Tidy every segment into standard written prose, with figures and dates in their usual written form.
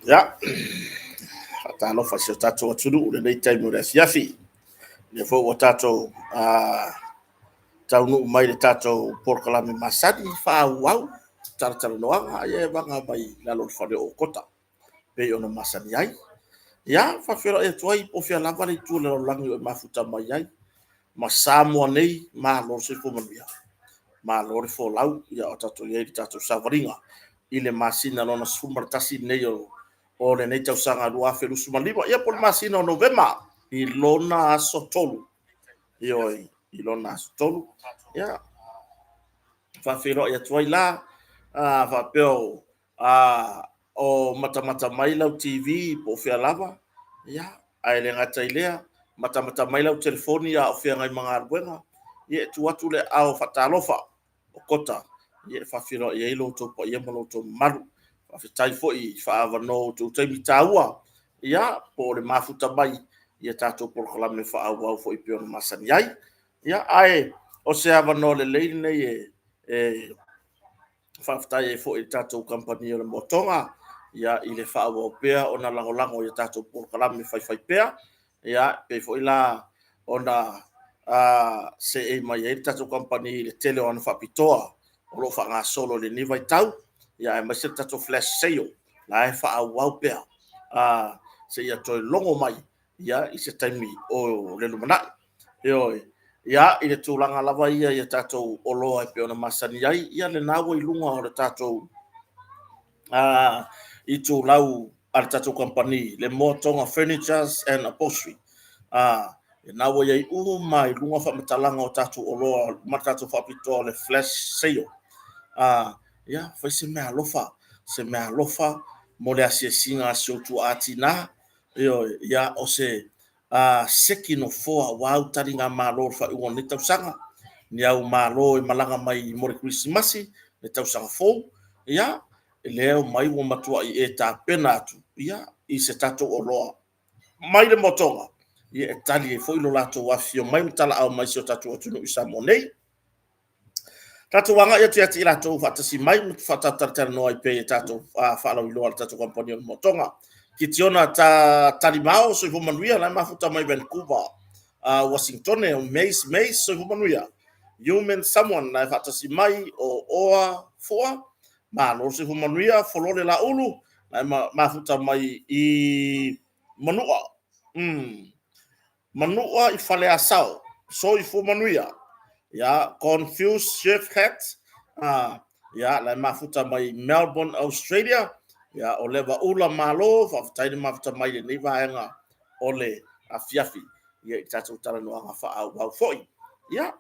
Ia, faatalofa i si o tatou atunuu i lenei taimi o le afiafi. O lea foi ua tatou taunuu mai i le tatou polokalame masani faaauau, talatalanoaga ia e vaga mai lalo o le fale o Okota pei ona masani ai. Ia, e faafeiloai atu ai po o fea lava le itu o le lalolagi o e mafuta mai ai ma Samoa nei, malo le soifua manuia, malo le folau. Ia o tatou i ai i le tatou savaliga i le masina lona 11 lenei o lenei tausaga 2025. Ia po o le masina o Novema i lona aso 3. Ioe, i lona aso 3. Ia, faafeiloai atu ai la, faapea o matamata mai lau TV po o fea lava, ia, ae le gata i lea, matamata mai lau telefoni a o feagai ma galuega, ia e tuu atu le aao faatalofa o Kota e faafeiloai ai lo outou paia ma lo outou mamalu. Faafetai foi faaavanoa i o outou taimi taua, ia, po o le mafuta mai i a tatou polokalame faaauau foi pei ona masani ai. Ia, ae o se avanoa lelei lenei e faafetai ai foi i le tatou kamupani o le Moa Toga i le faaauau pea ona lagolago i a tatou polokalame faifaipea. Ia, e pei foi la ona seei mai ai le tatou kamupani i le tele o ana faapitoa o lo o faagasolo i lenei vaitau, aemaise le tatou flash sale la e faaauau pea seia toe logo mai i se taimi o le lumanai. Ioe. Ia, i le tulaga lava ia i a tatou oloa e pei ona masani ai, ia lena ua i luga o le tatou itulau a le tatou kamupani, le Moa Toga Furnitures and Upholstery. Lena ua i ai uma i luga faamatalaga o tatou oloa ma tatou faapitoa o le flash sale. Ia, fai se meaalofa, se meaalofa mo le asiasiga a si ou tuaa tina. Ioe, ia, o se seki nofoa aua au taligamalo o le faaiuga o lenei tausaga, ni au malo e malaga mai mo le Kerisimasi, le tausaga fou, ia, lea e omai ua matuai e tapena atu i se tatou oloa mai le Moa Toga e tali ai foi lo latou afifio mai ma talaaao mai i si o tatou atunuu i Samoa nei. Tatou agai atu ia te i latou faatasi mai ma faatalatalanoa ai pea i tatou faalauiloa a le tatou kamupani o le Moa Toga. Kitiona ta Talimao, soifua manuia, la e mafuta mai Vancouver, Washingtone, o Mace Mace, soifua manuia. Human Someone, la e faatasi mai, o Oa Foa, malo le soifua manuia. Folole Laulu, la e mafuta mai i Manua. Manua i Faleasao, soifua manuia. Ia, Confused Chef Hat, ia, la e mafuta mai Melbourne, Australia. Ia, o Leva Ula malo, faafetai le mafuta mai lenei vaega o le afiafi ia i tatou talanoaga faaauau foi. Ia,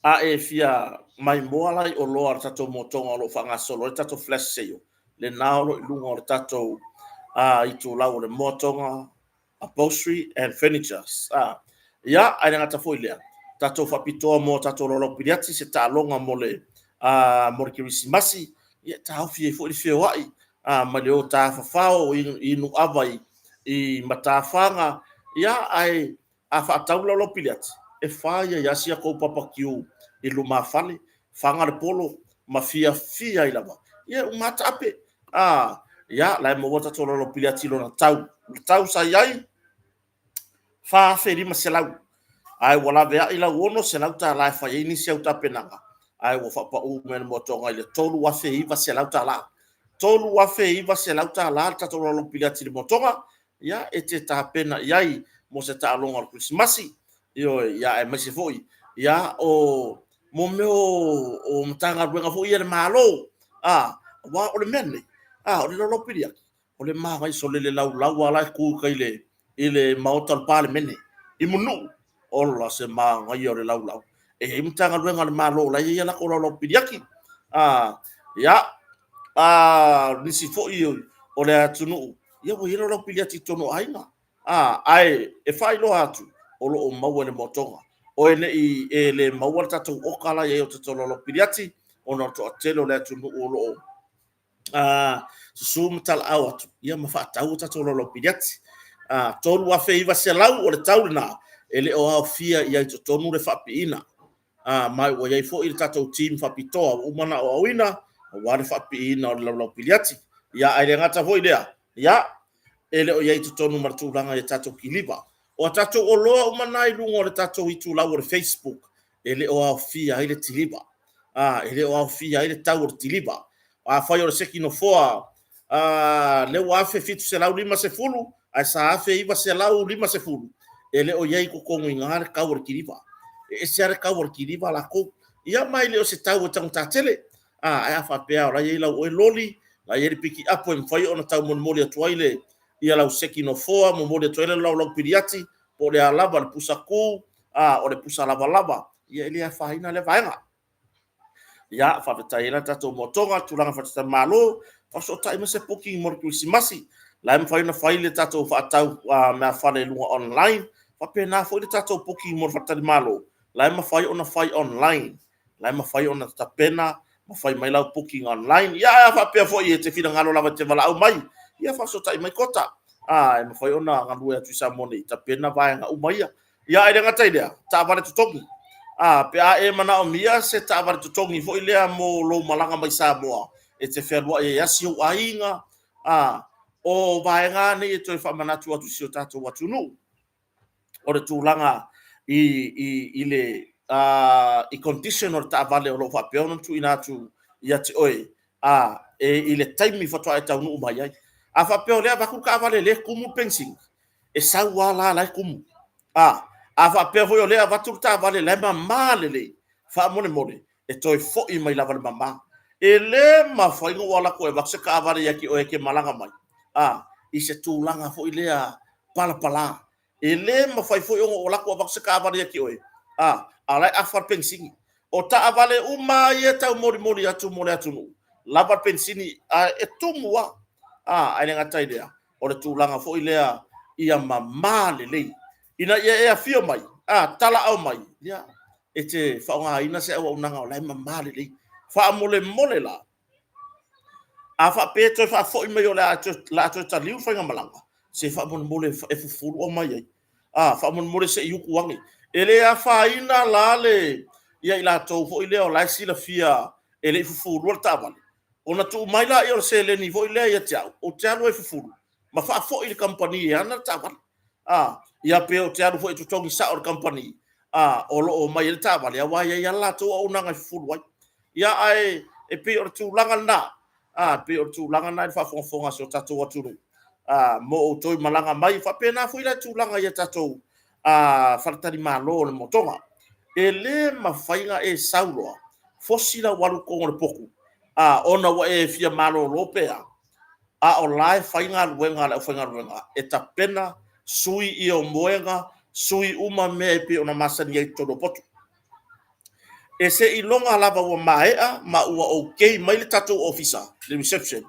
a e fia maimoa la i oloa a le tatou Moa Toga o lo o faagasolo ai le tatou flash sale, lena o lo o i luga o le tatou itulau o le Moa Toga Upholstery and Furnitures. Ia, ae le gata foi lea, tatou faapitoa mo tatou laulau piliati, se taaloga mo le Kerisimasi, ia taofi ai foi le feoai mai le o tafafao i Nuava i Matafaga, ia, ae a faatau le laulau piliati, e fai ai lava si a tou papakiu i lumafale, faga le polo ma fiafia ai lava. Ia, uma lava taape. Ia, la e maua tatou laulau piliati i lona tau. O le tau sa i ai, $4,500. Ae ua laveai lau $600 e fai ai nisi au tapenaga, ae ua faapau mai le Moa Toga i le $3,900. $3,900 le tatou laulau piliati i le Moa Toga, ia, e te tapena i ai mo se taaloga o le Kerisimasi, ioe, ia, aemaise foi, ia, o mo mea o Matagaluega foi ia a le Malo, aua o le mea lenei, o le laulau piliati, o le manaia, sole le laulau lava la e tu i tai i le maota o le Palemene i Mulinuu, ola se manaia o le laulau. E i ai Matagaluega a le Malo o la e i ai a latou laulau piliati. Ia, nisi foi o le atunuu, ia ua i ai laulau piliati i totonu o aiga. Ae e faailoa atu, o lo o maua i le Moa Toga. Oe ne i e le maua le tatou oka la e i ai o tatou laulau piliati, ona o le toatele o le atunuu o lo o susu ma talaau atu ia ma faatau o tatou laulau piliati. $3,900 o le tau lena, e le o aofia i ai i totonu le faapiina. Ma ua i ai foi le tatou team faapitoa ua uma ona aoaoina aua le faapiina o le laulau piliati. Ia, ae le gata foi lea, ia, e le o i ai i totonu ma le tulaga i a tatou kiliva. O a tatou oloa uma na i luga o le tatou itulau o le Facebook, e le o aofia ai le kiliva. A, e le o aofia ai le tau o le kiliva. Afai o le seki nofoa lea ua 1750 ae sa 1950, e le o i ai i totonu i ina le tau o le kiliva. E ese lava le tau o le kiliva latou. Ia ma e le o se tau e taugata tele. Ae a faapea o la e i ai lau oe loli, la e i ai le pikiapu e mafai ona taumolimoli atu ai le ia lau seki nofoa, momoli atu ai le lau piliati, po o le a lava le pusa tu, o le pusa lavalava, ia e le afaina lea vaega. Ia, faafetai ai la le tatou motoga, tulaga faletalimalo, faafesootai mai se booking mo le Kerisimasi. La e mafai ona fai le tatou faatau meafale i luga online. Faapena foi le tatou booking mo le faletalimalo, la e mafai ona fai online. La e mafai ona tapena ma fai mai lau booking online. Ia, ae a faapea foi e te finagalo lava e te valaau mai, ia faafesootai mai Kota. E mafai ona galue atu i Samoa nei, tapena vaega uma ia. Ia, ae le gata i lea, taavale totogi. Pe a e manaomia se taavale totogi foi lea mo lou malaga mai Samoa, e te fealuai ai e asi ou aiga, o vaega nei e toe faamanatu atu i si o tatou atunuu. O le tulaga i le condition o le taavale o lo o faapea ona tuuina atu ia te oe i le taimi faatoa e taunuu mai ai. A faapea o lea e avatu le taavale o lea e tumu le penisini, e sau lava la la e tumu. A faapea foi o lea e avatu le taavale la e mama lelei, faamolemole, e toe foi mai lava i le mama. E le mafai ona ou alu atu e avatu se taavale ia te oe e te malaga mai i se tulaga foi lea palapala. E le mafai foi ona ou alu atu avatu se taavale ia te oe, a o la e afa le penisini. O taavale uma lava ia e taumolimoli atu mo le atunuu, lava le penisini, ae e tumu lava. Ae le gata i lea, o le tulaga foi lea ia mama lelei ina ia e afio mai, talaau mai, ia, e te faaaogaina se auaunaga o la e mama lelei. Faamolemole la, a faapea e toe faafoi mai o le a toe taliu le faigamalaga, se faamolemole e fufulu aumai ai. Faamolemole se i utu ane. E le afaina la le ia i latou foi lea o la e silafia e le i fufulua le taavale, ona tuu mai lea o le seleni foi lea ia te au, ou te alu ai e fufulu ma faafoi i le kamupani e ana le taavale. Ia pe ou te alu foi e totogi sao i le kamupani o lo o aumai ai le taavale, aua e i ai lava le latou auaunaga e fufulu ai. Ia, ae e pei o le tulaga lena, e pei o le tulaga lena i le faafogafoga a si o tatou atunuu mo outou i malaga mai. E faapena foi la tulaga i a tatou faletalimalo o le motoga. E le mafai ona e sau loa fosi lau alu i totonu o le potu ona ua e fia malolo pe a, a o la e fai galuega a le aufaigaluega e tapena, sui ia o moega, sui uma mea e pei ona masani ai i totonu o potu. E seiloga lava ua maea ma ua okay mai le tatou ofisa, le reception,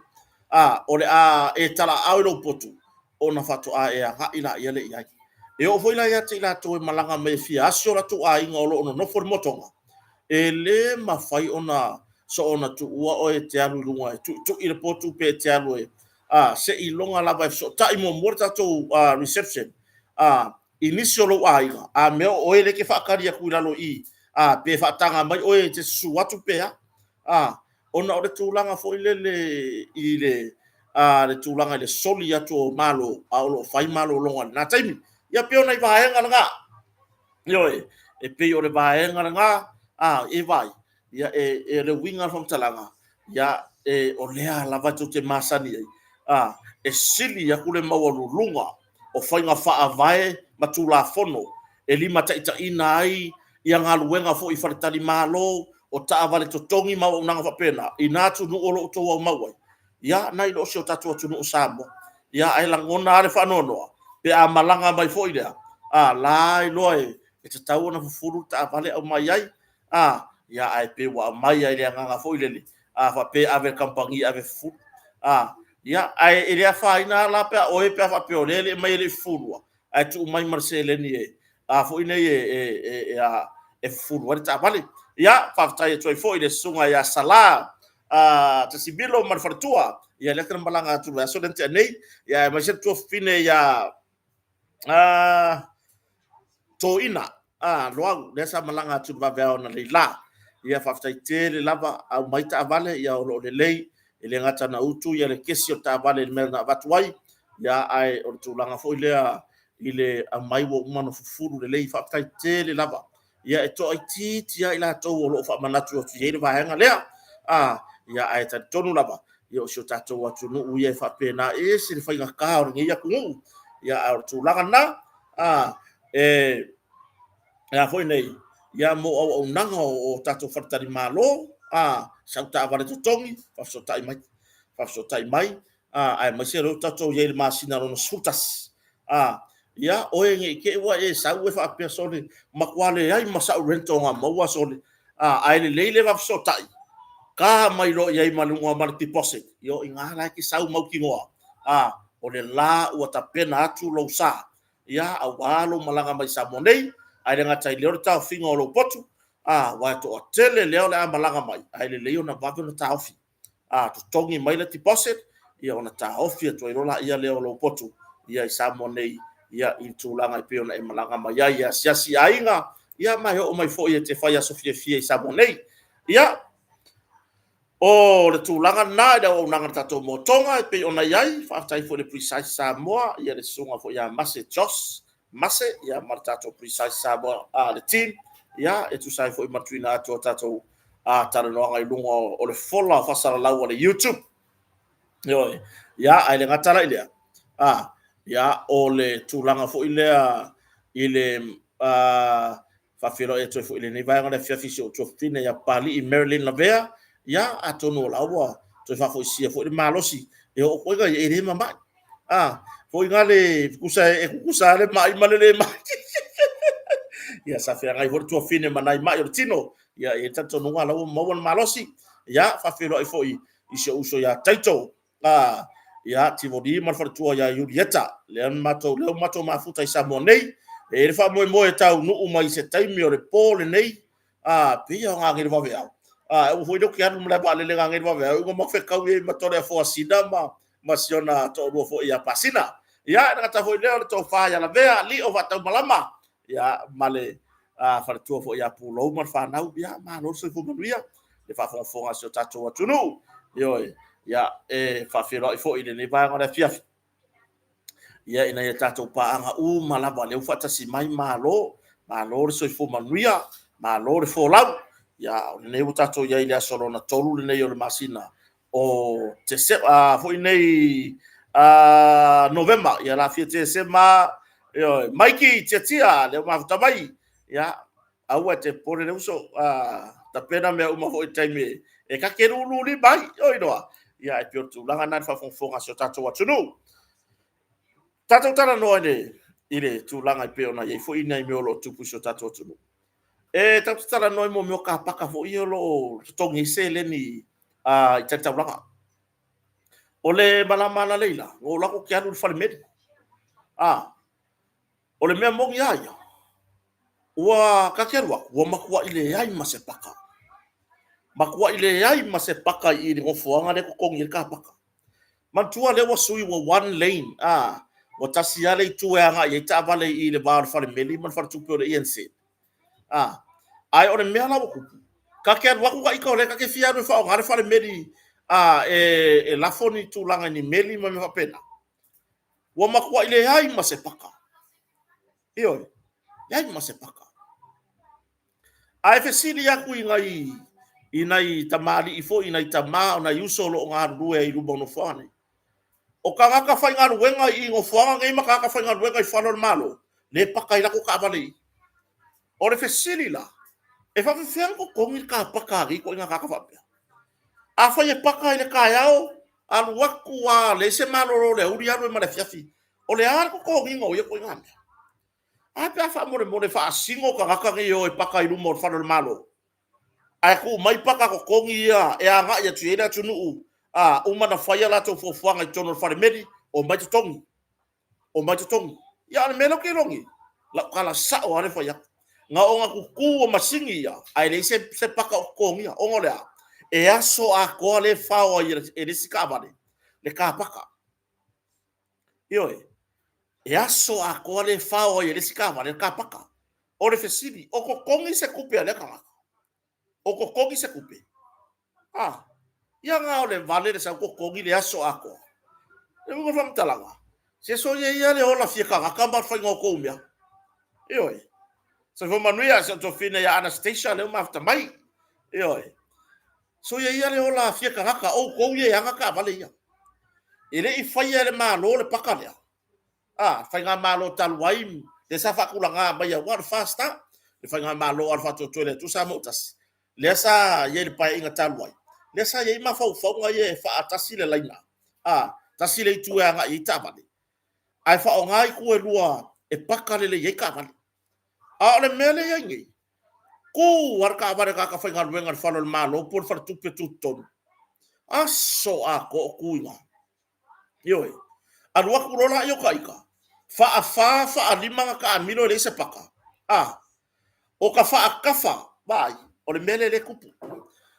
o le a e talaaao i lou potu, ona faatoa e agai lea i ai. E oo foi la ia te i latou e malaga mai e fia asi o latou aiga o lo o nonofo i le motoga, e le mafai ona soona tuua oe e te alu i luga e tuitui le potu pe te alu e seiloga lava e fesootai muamua le tatou reception i nisi o lou aiga, a mea o oe lea e te faatali atu i lalo i i, pe faataga mai oe e te susu atu pe a, ona o le tulaga foi lele i le tulaga i le soli atu o malo, a o lo o fai malologa i lena taimi. Ia pei o nai vaega na, ioe, e pei o le vaega lena, e vaai, ia, e le uiga o le faamatalaga, ia, o lea lava tou te masani ai, e sili atu le maualuluga o faiga faavae ma Tulafono e limataitaiina ai ia galuega foi i faletalimalo, o taavale totogi ma auaunaga faapena i na atunuu o lo o outou aumau ai, ia, nai lo si o tatou atunuu o Samoa. Ia, ae lagona lava le faanoanoa pe a malaga mai foi lea, a la e iloa e tatau ona fufulu le taavale aumai ai, ia, ae pei ua aumai lava i le agaga foi lele, a faapea e ave i le kamupani e ave e fufulu. Ia, ae le afaina lava la pe a oe pe a faapea o lea e aumai e le i fufulua, ae tuu mai ma le seleni e a foi nei e fufulu ai le taavale. Ia, faafetai atu ai foi i le susuga ia Sala Tasimilo ma le faletua, ia lea na malaga atu i le vaiaso lea na tea nei, ia aemaise le tuafafine ia Toina Loau, lea sa malaga atu i le vaveao analeila. Ia faafetai tele lava, aumai taavale, ia o lo o lelei. E le gata na utu ia le kesi o le taavale i le mea na avatu ai, ia ae o le tulaga foi lea i le aumai ua uma ona fufulu lelei. Faafetai tele lava. Ia e toaitiiti lava i latou o lo o faamanatu atu i ai le vaega lea. Ia ae talitonu lava, ia o si o tatou atunuu ia e faapena, e ese le faigata o lenei atunuu. Ia ae o le tulaga lena, e a foi nei, ia mo auaunaga o tatou faletalimalo, sau taavale totogi, faafesootai mai, faafesootai mai, aemaise o lea ua tatou i ai i le masina lona 11, ia oe ne i te i ua e sau e faapea, sole, matua leai ma sau rental na maua sole, ae lelei le va fesootai, ta mai loa i ai ma luga ma le deposit, ia o i ina la e te sau mautinoa, o le la ua tapena atu lou sa, ia, aua lou malaga mai Samoa nei, ae le gata i lea o le taofiga o lou potu, aua e toatele lea o le a malaga mai, ae lelei ona vave ona taofi. Totogi mai le deposit, ia ona taofi atu ai loa lea o lou potu ia i Samoa nei, ia i le tulaga e pei ona e malaga mai ai e asiasi i aiga, ia ma e oo mai foi e te fai aso fiafia i Samoa nei. Ia, o le tulaga lena i le auaunaga a le tatou Motoga e pei ona i ai, faafetai foi i le Precise Samoa, ia le susuga foi ia Mase Jos Mase, ia ma le tatou Precise Samoa le team, ia e tusa ai foi ma le tuuina atu o tatou talanoaga i luga o le fola faasalalau a le YouTube. Ioe. Ia, ae le gata la i lea, ia, o le tulaga foi lea i le faafeiloai atu ai foi i lenei vaega o le afiafi i si ou tuafafine ia Papalii Marilyn Lavea, ia, atonu o la ua toe faafoisia foi le malosi, e oo foi ina e le mamai. Foi na le tutusa, e tutusa lava le mai ma le le mai. Ia, sa feagai foi le tuafafine ma nai mai o le tino, ia, e i ai le talitonuga o la ua maua le malosi. Ia, faafeiloai foi i si ou uso ia Taito, ia Tivoli ma le faletua ia Iulieta, lea matou, lea ua matou mafuta i Samoa nei. E i ai le faamoemoe e taunuu mai i se taimi o le po lenei, pei lava o nanei i le vaveao. Aua foi le te alu i le malae vaalele nanei i le vaveao, iu ina ma fetaui ai ma Toleafoa Sina ma si ona toalua foi ia Pasina. Ia, e le gata foi i lea o le tofa ia Lavea Lio Faataumalama, ia, ma le faletua foi ia Pulou ma le fanau, ia, malo le soifua manuia le faafogafoga a si o tatou atunuu. Ioe, ia, e faafeiloai foi i lenei vaega o le afiafi, ia, ina ia tatou paaga uma lava, lea ua faatasi mai, malo, malo le soifua manuia, malo le folau. Ia, o lenei ua tatou i ai i le aso lona 3 lenei o le masina o Tesema, foi nei Novema, ia lafia Tesema, ioe, Maiki Tiatia, lea ua mafuta mai, ia, aua e te popole le uso, tapena mea uma foi i le taimi e ta te lulu lima ai, oi loa, ia, e pei o le tulaga lena i le faafogafoga a si o tatou atunuu. Tatou talanoa i le tulaga e pei ona i ai foi nai mea o lo o tupu i si o tatou atunuu. E tatou te talanoa i mea o car paka foi ia o lo o totogi ai seleni i tali taulaga. O le malama analeila, na ou alu atu ou te alu i le falemeli. O le mea moni lava ia, ua ta te alu atu, ua matuai leai ma se paka. Matuai leai ma se paka i le nofoaga lea e totogi ai le car paka. Manatua lea ua sui ua one lane, ua tasi lava le itu e agai ai taavale i le va o le falemeli ma le faletupe o le ENC. Ae o le mea la ua tupu, ta te alu atu ta ita o lea ta te fia alu e faaaoga le falemeli e lafo ni tulaga i ni meli ma mea faapena. Ua matuai leai ma se paka. Ioe, leai ma se paka. Ae fesili atu i nai tamalii foi, i nai tama o nai uso o lo o galulue ai i luma o nofoaga nei. O tagata faigaluega i nofoaga nei ma tagata faigaluega i fale o le Malo, lea e paka ai latou taavale i i. O le fesili la, e faapefea ona totogi le car paka a nei ituaiga tagata faapea? Afai e paka i le taeao, alu atu lava leai se malolo i le aoauli, alu ai ma le afiafi. O le a le totogiina o ia ituaiga mea? Ae a pe a faamolemole e faasino tagata nei e o e paka i luma o le fale o le Malo, ae tuu mai paka totogi ia e agai atu i ai le atunuu, a uma ona fai a latou fuafuaga i totonu o le falemeli, omai totogi, omai totogi. Ia, a o le mea lea ou te iloa nei, lau tala sao lava lea e fai atu, na ona tutu o masini ia, ae leai se paka o totogia. Ona o le a? E aso atoa lea e fao ai e le isi taavale le car paka. Ioe, e aso atoa lea e fao ai e le isi taavale le car paka. O le fesili, o totogi se tupe a lea tagata? O totogi se tupe? Ia na o le vale le sau totogi le aso atoa. Le uiga o le faamatalaga, se soia ia le ola fia tagata ma le faiga o tou mea. Ioe. Soifua manuia si ou tuafafine ia Anastasia lea ua mafuta mai. Ioe. Soia ia le ola fia tagata, o outou ia e ana taavale ia. E le i faia e le Malo le paka lea. A, faigamalo talu ai lea sa faatulaga mai aua o le FAST le faigamalo a le Faatuatua i le Atua Samoa ua Tasi, lea sa i ai i le Paeaiga talu ai, lea sa i ai mafaufauga ia e faatasi le laina, a, tasi le itu e agai ai taavale, ae faaaoga itu e lua e paka lelei ai taavale. A o le mea lea e i ai nei, tu lava le taavale a le tagata faigaluega i le fale o le Malo po o le faletupe tutotonu, aso atoa o tu i ina. Ioe. Alu atu loa lea o ta ita, faafa faalima ona taamilo e leai se paka. A, o ka faatafa, vaai, o le mea lea e tupu.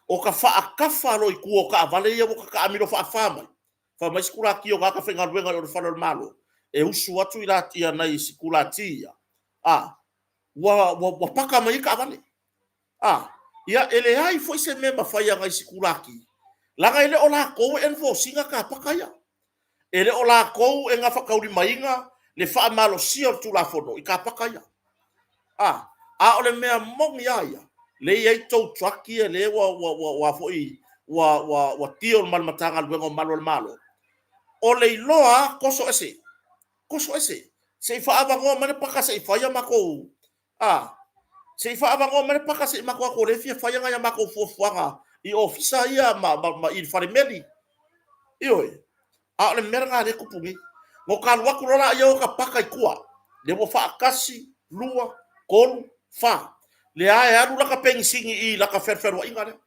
O ka faatafa loa i tua o taavale ia ua taamilo faafa mai, fai mai sikulati o tagata faigaluega i le fale o le Malo, e usu atu i nai sikulati ia, a, ua paka mai ai taavale. A, ia e leai foi se mea e mafai e nai sikulaki, leaga e le o latou e enforce ina car paka ia. E le o latou e gafataulimaina le faamalosia o le Tulafono i car paka ia. A, a o le mea moni lava ia, lea e i ai tow truck ia lea ua foi ua deal ma le Matagaluega o Malu o le Malo, o le iloa lava toso ese, toso ese, se i faaavanoa mai le paka se i fai a matou A, se i faaavanoa mai le paka se i matou o atu o lea e fia fai nai a matou fuafuaga i ofisa ia ma i le falemeli. Ioe. A o le mea lena lea e tupu nei. Na ota alu atu loa lea o ta paka i tua. Lea ua faatasi, lua, tolu, fa. Lea e alu lata penisini i i lata fealualuaiga lea.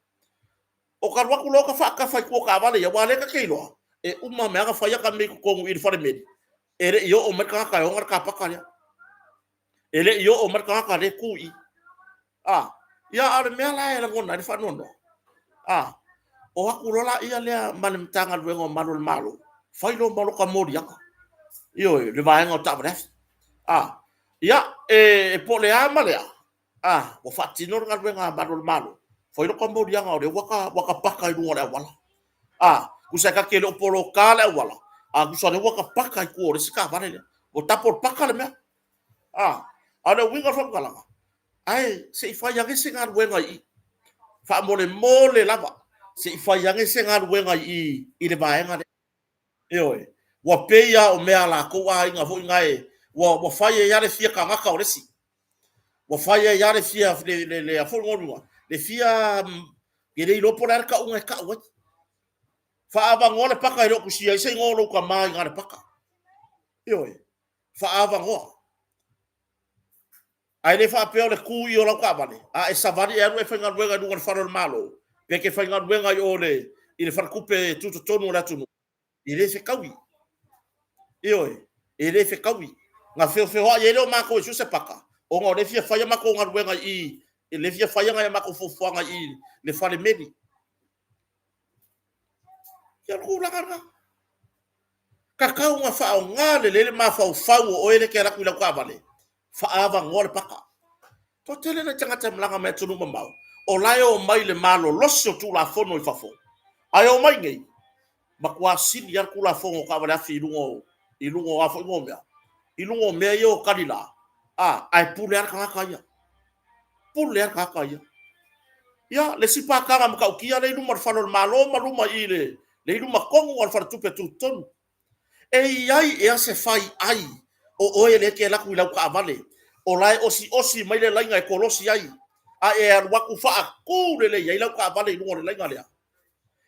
O ta alu atu loa ota faatafa i tua o taavale ia, aua o lea ta te iloa, e uma mai lava ona fai ata mea i totonu i i le falemeli, e le i oo mai le tagata e ona le car paka lea. E le i oo mai le tagata lea e tu i i. A, ia, a o le mea la e lagona ai le faanoanoa, a, o atu loa la lea ma le Matagaluega o Malu o le Malo, fai loa ma lota moliaga, ioe, le vaega o taavale afi. A, ia, e po o le a ma le a, a, ua faatino le galuega a malu o le Malo, fai lota moliaga o lea ua ta paka i luga o le auala. A, tusa e ta te le o poloka le auala, a tusa o lea ua ta paka i tua o le isi taavale lea. Ua double paka le mea. A, a o le uiga o le faamatalaga, ae se i fai ane se galuega i i, faamolemole lava, se i fai ane se galuega i i i le vaega lea. Ioe. Ua pei lava o mea a latou aiga foi na e, ua fai ai lava le fia tagata o le isi. Ua fai ai lava le fia, le, a foi le, le fia, e le iloa po o le a le tauga e tau ai. Faaavanoa le paka e le o tusia ai se igoa o lou tama i ina i le paka. Ioe. Faaavanoa. Ae le faapea o le tu i o lau taavale, a e savali e alu e faigaluega i luga o le fale o le Malo, pe e te faigaluega i o i le faletupe tutotonu o le atunuu, e le fetaui. Ioe, e le fetaui. Na feofeoai ai lea o matou e sue se paka, ona o lea e fia fai a matou galuega i i, o lea e fia fai a matou fuafuaga i i le fale meli. Ia o le tulaga lena. Tatau ona faaaoga lelei le mafaufau o oe lea e te alu atu i lau taavale, faaavanoa le paka. Toatele nai tagata e malaga mai atunuu mamao, o la e omai i le malolosi o Tulafono i fafo, ae omai i inei, matua sili lava le Tulafono o taavale afi i luga o, i luga o a foi mea, i luga o mea ia o tali la, a, ae pule lava le tagata ia. Pule lava le tagata ia. Ia, le isi pakaga matautia lea i luma o le fale o le Malo ma luma i le, le i luma tonu o le faletupe tutotonu. E i ai ea se fai ai o oe lea e te alu atu i lau taavale, o la e osiosi mai le laina e kolosi ai, a e alu atu faatu lelei ai lau taavale i luga o le laina lea?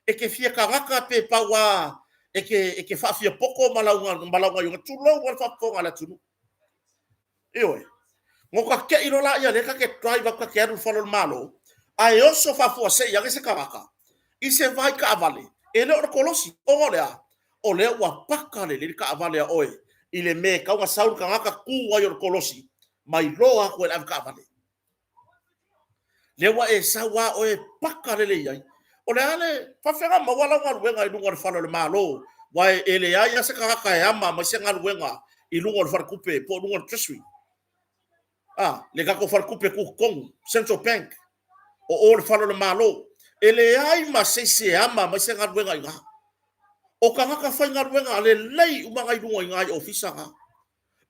E te fia tagata pe pau lava e te faafiapoto ma lau gaoioiga, tulou lava le faafofoga a le atunuu. Ioe. Na ota tei loa laia lea ta te drive atu ta te alu i le fale o le Malo, ae oso faafuasei ane se tagata i se vai taavale, e le o le kolosi, ona o le a? O lea ua paka lelei le taavale a oe i le mea e tatau ona sau le tagata tu ai o le kolosi, ma iloa atu e le avetaavale. Lea ua e sau lava oe e paka lelei ai. O le a le faafefea ona maua lau galuega i luga o le fale o le Malo, aua e leai lava se tagata e ama mai se galuega i luga o le faletupe po o luga o le Treasury. A, le tatou faletupe tutotonu, Central Bank, o o le fale o le Malo. E leai ma se isi e ama mai se galuega i ina. O tagata faigaluega lelei uma na i luga i ina i ofisa na.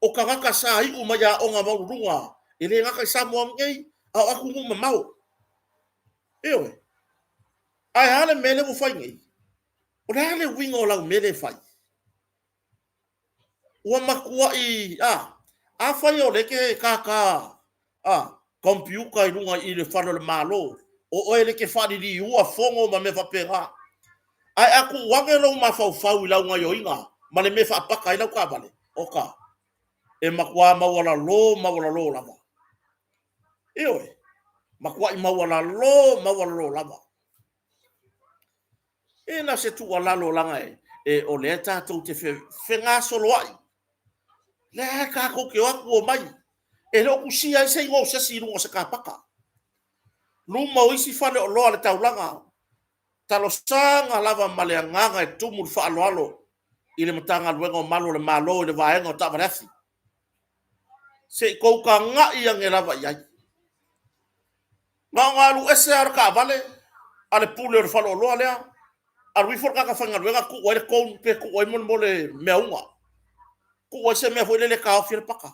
O tagata sa iu mai aoga maualuluga, e le gata i Samoa nei, a o atunuu mamao. Ioe. Ae a le mea lea ua fai nei? O le a le uiga o lau mea lea e fai? Ua matuai, a, afai o lea e te tata, a, computer i luga i le fale o le Malo, o oe lea e te faaliliua fono ma mea faapena, ae a tuu ane lou mafaufau i lau gaoioiga ma le mea e faapaka ai lau taavale, oka, e matua maualalo maualalo lava. Ioe, matuai maualalo maualalo lava. E na o se tuualalo leaga e, o lea tatou te fegasoloai, lea tatou te o atu omai, e le o tusia ai se igoa o se isi i luga o se car paka. Luma o isi faleoloa o le taulaga, talosaga lava ma le agaga e tumu le faaaloalo i le Matagaluega o Malu o le Malo i le vaega o taavale afi. Se i tou tagai ane lava i ai. Na ona alu ese lava o le taavale a le pule o le faleoloa lea, alu ifo le tagata faigaluega tuu ai le cone pe tuu ai mo le meauga, tuu ai se mea foi lele e taofi ai le paka.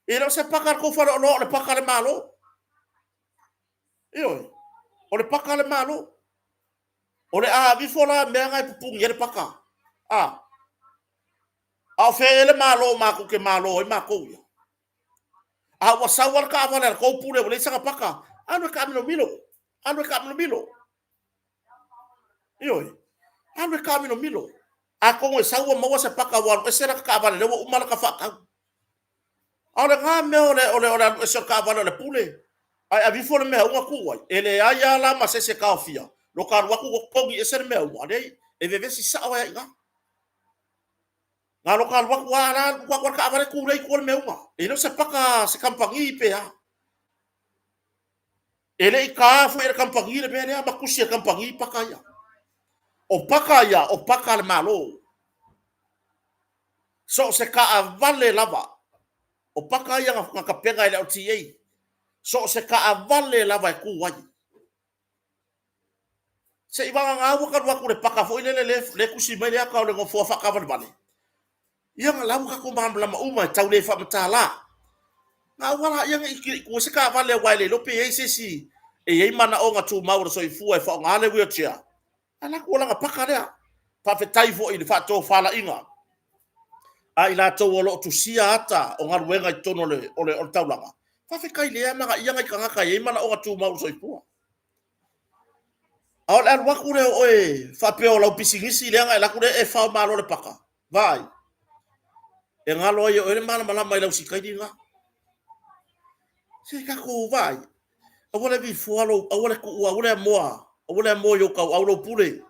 E le o se paka a le tou faleoloa, o le paka a le Malo. Ioe, o le paka a le Malo. O le a aveifo la mea na e pupuni ai le paka. A, a o fea ea le Malo matou te malo ai matou ia? A ua sau lava le taavale a le tou pule ua leai sana paka, alu e taamilomilo, alu e taamilomilo. Ioe, alu e taamilomilo. Atonu e sau ua maua se paka ua alu ese lata taavale lea ua uma lata faatau. A o lena mea o le, o le, o le alu ese o le taavale o le pule, ae ave ifo le meauma tuu ai, e leai lava la ma se isi e taofia, lo ta alu atu totogi ese le meauma, leai, e vevesi sao ai lava i ina. Na o lota alu atu lava la, alu atu le taavale tu lea i tua le meauma. E le o se paka a se kamupani pe a. E le i taina foi e le kamupani le mea lea ma tusi e le kamupani paka ia. O paka ia, o paka a le Malo. So o se taavale lava, o paka ia na tapena e le LTA, so o se taavale lava e tu ai. Seiavagana ua ta alu atu i le paka foi lele lea e tusi mai le ata o le nofoa faataavalevale, ia o la ua tatou malamalama uma e tau le faamatala. Na aua laia ne i tuu ai se taavale aua e le iloa pe i ai se isi e i ai manaoga tumau o le soifua e faaaoga le wheelchair, ae alu atu o lana paka lea. Faafetai foi i le faatofalaiga a i latou o lo o tusia ata o galuega i totonu o le taulaga. Faafetai le amanaia nai tagata e i ai manaoga tumau o le soifua. A o le alu atu lea o oe faapea o lau pisinisi lea na e alu atu lea e fao malo le paka, vaai, e galo ai e oe le malamalama i lau sikaili lena. Se tatou vaai, aua le vifoa lou, aua le tuua, aua le amoa, aua le amoa i ou tauau lou pule.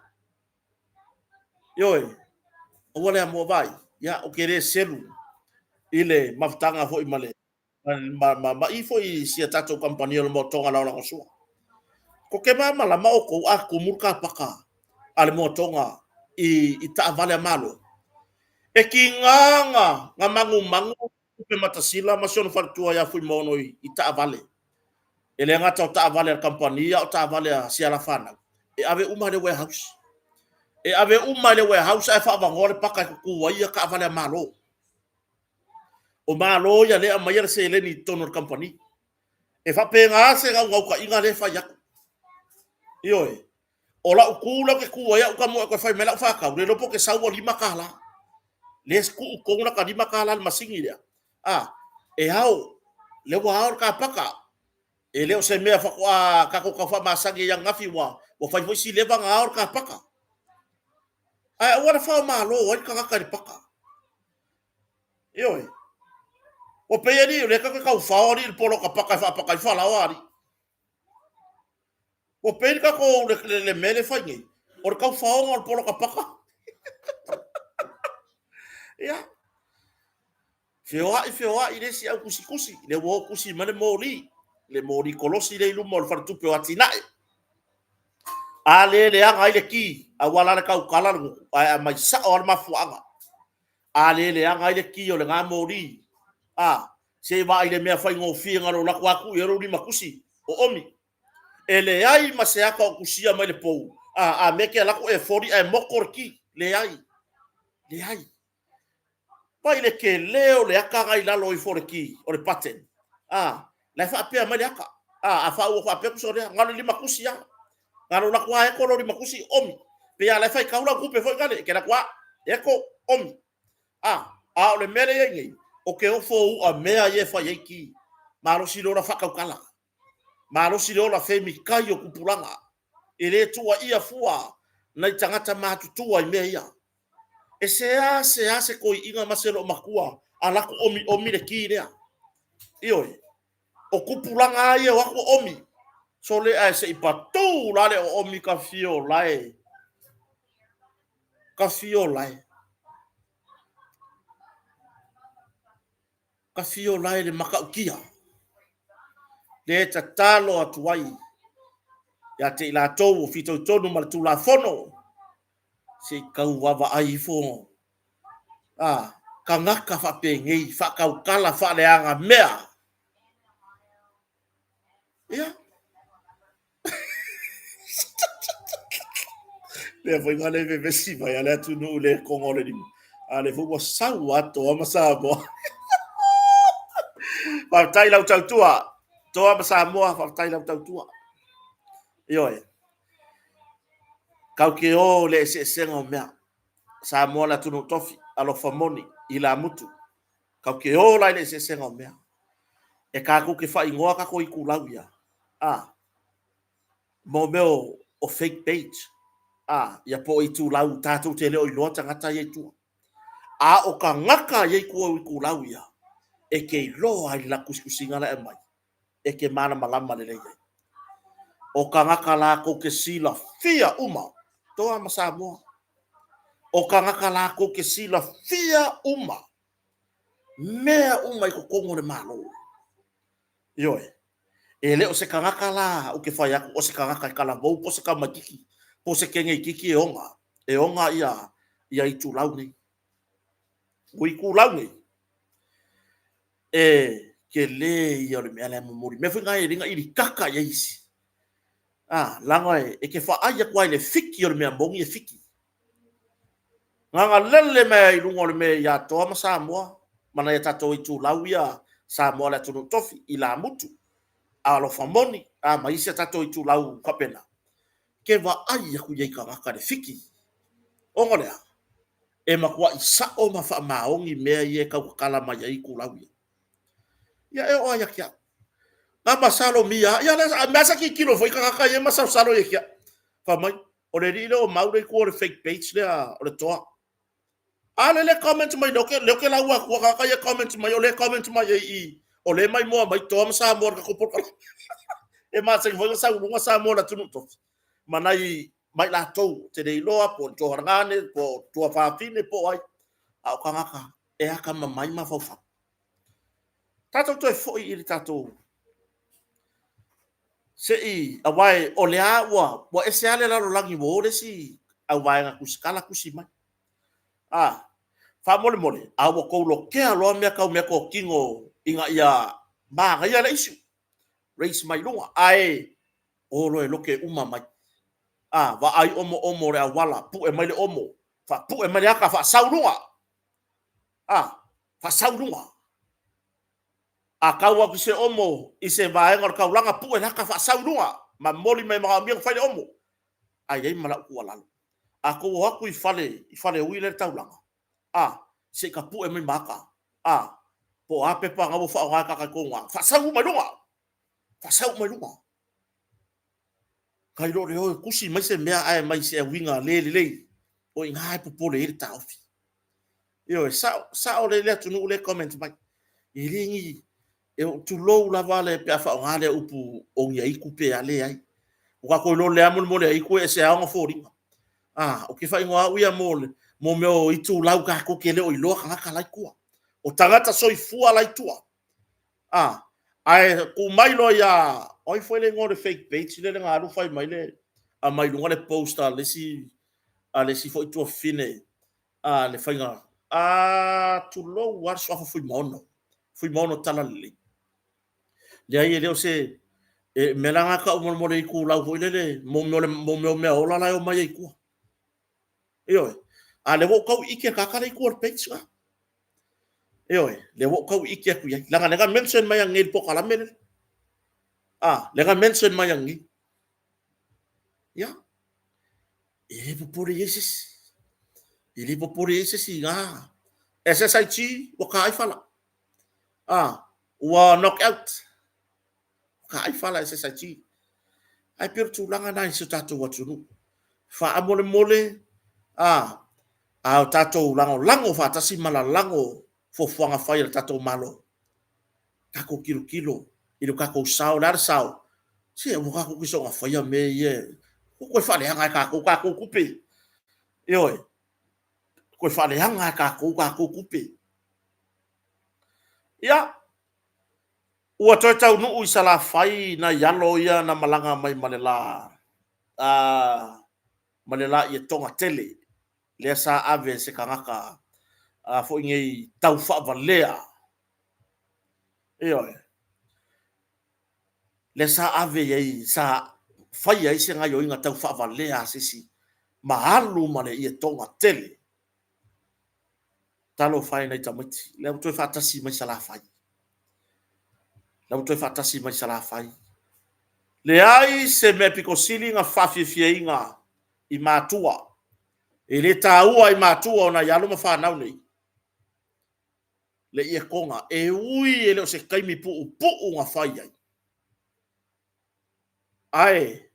Ioe, aua le amoa, vaai, ia, ou te le selu i le mafutaga foi ma le ma, ma, ma i foi i si a tatou kamupani o le Moatoga Lagolagosua. Ko te malamalama outou a tumu le kapaka a le Moatoga i, i taavale a Malo, e tiga na, na manumanu Lupematasila ma si ona faletua ia Fuimaono i, i taavale. E le gata o taavale a le kamupani, a o taavale a si ala fanau. E ave uma i le warehouse. E ave uma i le warehouse ae faavanoa le paka e tutu ai ia taavale a Malo. O Malo ia lea e aumaia le seleni i totonu o le kamupani. E faapena se naunautaiga lea e fai atu. Ioe. O lau tu lea ou te tu ai au tamoe e toe fai mai lau faatau, le iloa po o te sau ua $5. Lea e tuu tonu lata $5 i le masini lea. A, e ao, lea ua ao le kapaka. E le o se mea faatoa tatou tau faamasani ai ananafi ua, ua fai foi si leva na ao le kapaka. Ae aua le faamalo ai le tagata i le paka. Ioe. Ua pei alii, o lea tatou te taufao alii i le poloka paka e faapaka ai falaoa alii. Ua pei le tatou le, le, le mea lea fai nei, o le taufaoga o le poloka paka. Ia. Feoai, feoai le isi au tusitusi, lea ua oo tusi mai le moli, le moli kolosi lea i luma o le faletupe o Atinae. A le leaga ai le ki, aua la le tautala le gutu, ae aumai sao lava le mafuaaga. A le leaga ai le ki o lena moli, a, se i vaai i le mea faigofie na lou laku atu i ai lou limatusi o omi. E leai ma se aka o tusia mai le pou, a, a mea ke alatu e foli ae moko le ki. Leai. Leai. Vaai le tele o le aka na i lalo ifo o le ki, o le button. A, la e faapea mai le aka. A, a faaua faapea tusa o lea, na o le limatusi lava. Na o lou atu lava eto lou limatusi, omi. Pei lava la e faitau lau tupe foi nale, e te alu atu lava, eto, omi. A, a o le mea lea e i ai nei, o ke ofo u'a mea ia e fai ai ki. Malosi le ola faatautala. Malosi le ola femikai o tupulaga. E le tuuaia fua nai tagata matutua i mea ia. E seasea se toeaina ma se loomatua alu atu omiomi le ki lea. Ioe, o tupulaga lava ia o atu oomi. Sole ae se i patu la le oomi ka fio lae. Ka fio lae. Ka fio lae le matautia. Le tatalo atu ai ia te i latou o fitoitonu ma le Tulafono, se i tau vaavaai ifo a tagata faapenei, faatautala, faaleaga mea. Ia. Lea foi na le vevesi mai a le atunuu le koga o le lima. A lea foi ua sau atoa ma Samoa. Faafetai lau tautua. Toa ma Samoa, faafetai lau tautua. Ioe. Kau ke o le eseesega o mea. Samoa le atunuu tofi, alofa moni, ilamutu. Kau ke o la i le eseesega o mea. E kākou ke faaigoa kākou itulau ia. A, mo mea o, o fake page. A, ia po o itulau tātou te le o iloa tagata ia i tua. A o tagata ia i tua o itulau ia, e ke iloa ai la tusitusiga la e aumai, e ke malamalama lelei ai. O tagata lākou ke silafia uma, Toa ma Samoa. O tagata lākou ke silafia uma, mea uma i totonu o le Malo. Ioe, e le o se tagata la ou te fai atu o se tagata e talavou po o se tamaititi po o se teneititi e ona, e ona ia, ia itulau nei. O itulau nei, e tele ia o le mea la e momoli. Mea foi na e le na ilikaka i ai isi. A, laga e, e ke faai atu ai le fiki o le mea moni e fiki. Gagalele mai ai i luga o le mea ia Toa ma Samoa, ma nai a tatou itulau ia Samoa le atunuu tofi, ilamutu, alofa moni, a ma isi a tatou itulau faapena. Ke vaai aku i ai tagata le fiki. Ona o le a? E matuai sa'o ma faamaoni mea ia e tautatala mai ai itulau ia. Ia e oo lava ia te au. Na masalomia, ia lea, mea sa tilotilo foi tagata ia e masalosalo ia te au. Fai mai, o le alii lea o Mau lea i tua o le fake page lea o le Toa. A lea le comment mai lea oke, lea oke lau atua tagata ia comment mai, o lea comment mai ai i, o lea maimoa mai Toa ma Samoa i le tatou polokalame. E masani foi ona sau i luga Samoa o le atunuu tofi. Ma nai mai latou, te le iloa po o Tualagane, po o Tuafafine, po o ai. A o tagata e akamamai mafaufau. Tatou toe foi i le tatou se i, aua o lea ua, ua ese lava le lalolagi ua o le isi auvaega tusitala tusi mai. A, faamolemole, a ua tou lokea loa mea tau meatotino ina ia manaia le issue, raise mai luga, ae o loa e loke uma mai. A, vaai omoomo o le auala, pue mai le omo, faapue mai le aka, faasau luga. A, faasau luga. A tau atu i se omo i se vaega o le taulaga, pue le aka faasau i luga, ma momoli mai e manaomia ona fai le omo. A i ai ma lau tuualalo, a tou o atu i fale, i Faleui lea i le taulaga, a, se i tapue mai ma aka, a, po o a pepa na ua faaaoga e tagata i tou na, faasau uma i luga, faasau uma i luga. Nai lo le o e tusi mai se mea ae mai se uiga le lelei, o i ina e popole ai le taofi. Ioe, sao, sao le le atunuu lea e comment mai. E le ni, e tulou lava le pe a faaaoga lea upu o ni aitu pe a leai. Ua tatou iloa lea molemole aitu e ese lava ona foliga. Ah, o ke faaigoa au ia mo, mo mea o itulau tatou te le o iloa tagata la i tua. O tagata soifua la i tua. Ah, ae tuu mai loa ia, o ai foi le igoa o le fake page lea na alu fai mai le, aumai i luga le post a le isi, a le isi foi tuafafine, a le faiga, a tulou lava le suafa Fuimaono, Fuimaono Talalelei. Leai, e le o se, E mea la nga tau molemole itulau foi lele mo mea o mea ola la e omai ai i tua. Ioe. A lea ua ou tau ike tagata la i tua o le page la. Ioe, lea ua ou tau ike atu i ai. Leaga lea na mention mai ananei i le polokalame lea. Ah, lea na mention mai ananei. Ia. E le popole i ai se isi. E le popole i ai se isi i na. SSIG ua ta ai fala. Ah, ua knock out. Ua ta ai fala SSIG. Ae pei o le tulaga na i si o tatou atunuu. Faamolemole, a, a o tatou lagolago faatasi ma lalago fuafuaga fai a le tatou Malo. Tatou tilotilo i lo tatou sao, o le a le sao? Se aua tatou te soona faia mea ia, ua toe faaleaga e tatou tatou tupe. Ioe, toe faaleaga e tatou tatou tupe. Ia, ua toe taunuu i Salafai nai alo ia na malaga mai ma le la, a, ma le la ietoga tele, lea sa ave e se tagata a foi nei taufaavalea. Ioe. Lea sa ave i ai, sa fai ai se gaioiga taufaavalea a se isi ma alu ma le ietoga tele. Talofa e nai tamaiti, lea ua toe faatasi mai Salafai. Lea ua toe faatasi mai Salafai. Leai se mea pito sili na faafiafiaina i matua. E le taua i matua o nai alo ma fanau nei le ietoga, e ui e le o se taimi puupuu na fai ai, ae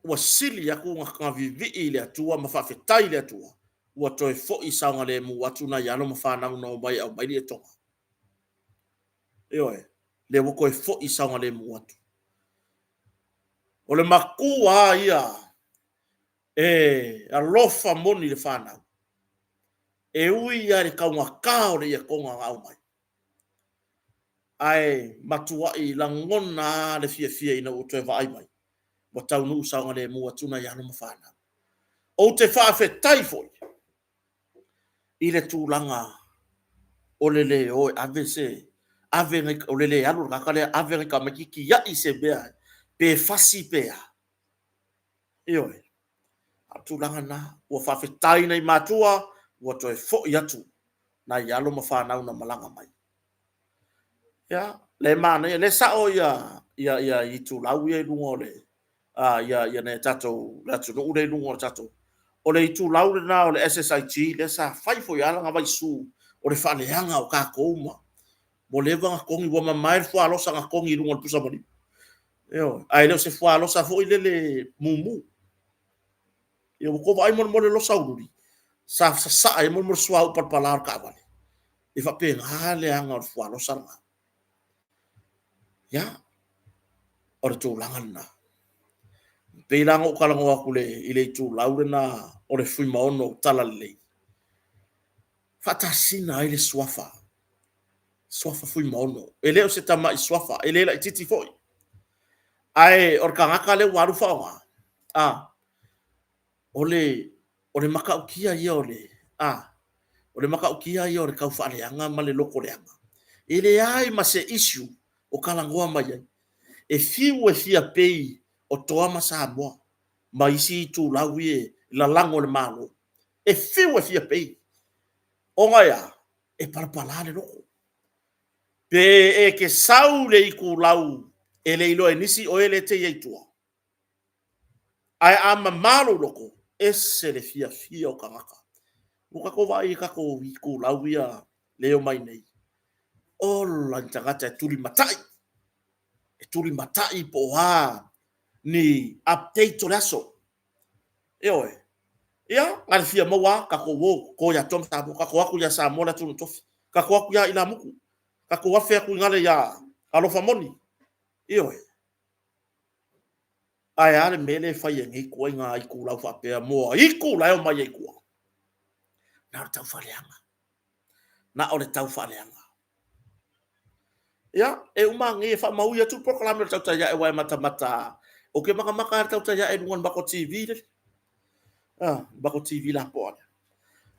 ua sili atu na vivii i le Atua ma faafetai i le Atua ua toe foi saogalemu atu nai alo ma fanau na omai e aumai le ietoga. Ioe, lea ua toe foi saogalemu atu. O le matua ia e alofa moni i le fanau, e ui lava i le taugata o le ietoga na aumai, ae matuai lagona lava le fiafia ina ua toe vaai mai, ua taunuu saogalemu atu nai alo ma fanau. Ou te faafetai foi i le tulaga o le le o e ave se, ave nai, o le le alu o le tagata lea ave nai tamaiti tiai se mea pe fasi pe a. Ioe. A o le tulaga lena, ua faafetai nai matua ua toe foi atu nai alo ma fanau na malaga mai. Ia, le manaia, le sao ia ia ia itulau ia i luga o le a ia ia nai tatou le atunuu lea i luga o le tatou o le itulau lena o le SSIG lea sa fai foi lava lana vaisu o le faaleaga o tatou ma ua leva ona togi, ua mamae le fualosa na togi i luga o le pusa maliu. Ioe, ae le o se fualosa foi lele mumu. Ia ua tou vaai molemole losa uliuli, sa sasaa ai molemole suauu palapala o le taavale. E faapena le aga o le fualosa lena. Ia, o le tulaga lena. E pei la ona ou talanoa atu i le itulau lena o le Fuimaono Talalelei, faatasina ai le suafa, suafa Fuimaono. E le o se tamai suafa, e le laitiiti foi. Ae o le tagata lea ua alu faaaoga, a, o le, o le matautia ia o le, a, o le matautia ia o le taufaaleaga ma le lotoleaga. E leai ma se issue o talanoa mai ai. E fiu e fia pei o Toa ma Samoa ma isi itulau ia lalago e le Malo. E fiu e fia pei. Ona e a? E palapala le loto. Pe e te sau i le itulau e le iloa e nisi o e lea e te i ai i tua. Ae a mama lou loto, ese le fiafia o tagata. Ua tatou vaai i tatou itulau ia le omai nei. Ola ni tagata e tulimatai, e tulimatai po o a ni update o le aso. Ioe. Ia, na le fia maua lava, tatou o, to ia Toa ma Samoa, tatou o atu ia Samoa le atunuu tofi, tatou o atu ia Ilamutu, tatou afe atu i gale ia Alofa Moni. Ioe. Ae a le mea lea e fai e nei ituaiga itulau faapea mo aitu la e omai ai i tua? Na o le taufaaleaga. Na o le taufaaleaga. Ia, e uma nei e faamaui atu le polokalame o le Tautai Ae aua e matamata, ou te matamata lava i le Tautai Ae i luga o le matou TV lele. Ah, le matou TV lapoa lea.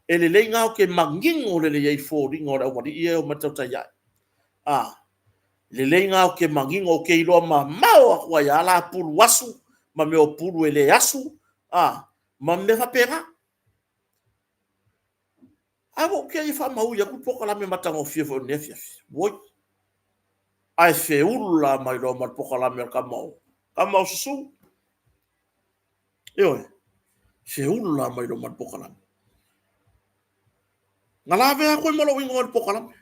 E lelei na ou te manino lelei ai i foliga o le aualii ia e omai i le Tautai Ae. Ah, Lelei na ou te manino, ou te iloa mamao atu ai lava la pulu asu ma mea o pulu e le asu, a, ma mea faapena. Ae ua ou te i e faamaui atu le polokalame matagofie foi o lenei afiafi. Oi, ae feula mai loa ma le polokalame a le tama o, tama o Susu. Ioe, feula mai loa ma le polokalame. Na lavea atu ai ma lou igoa i le polokalame.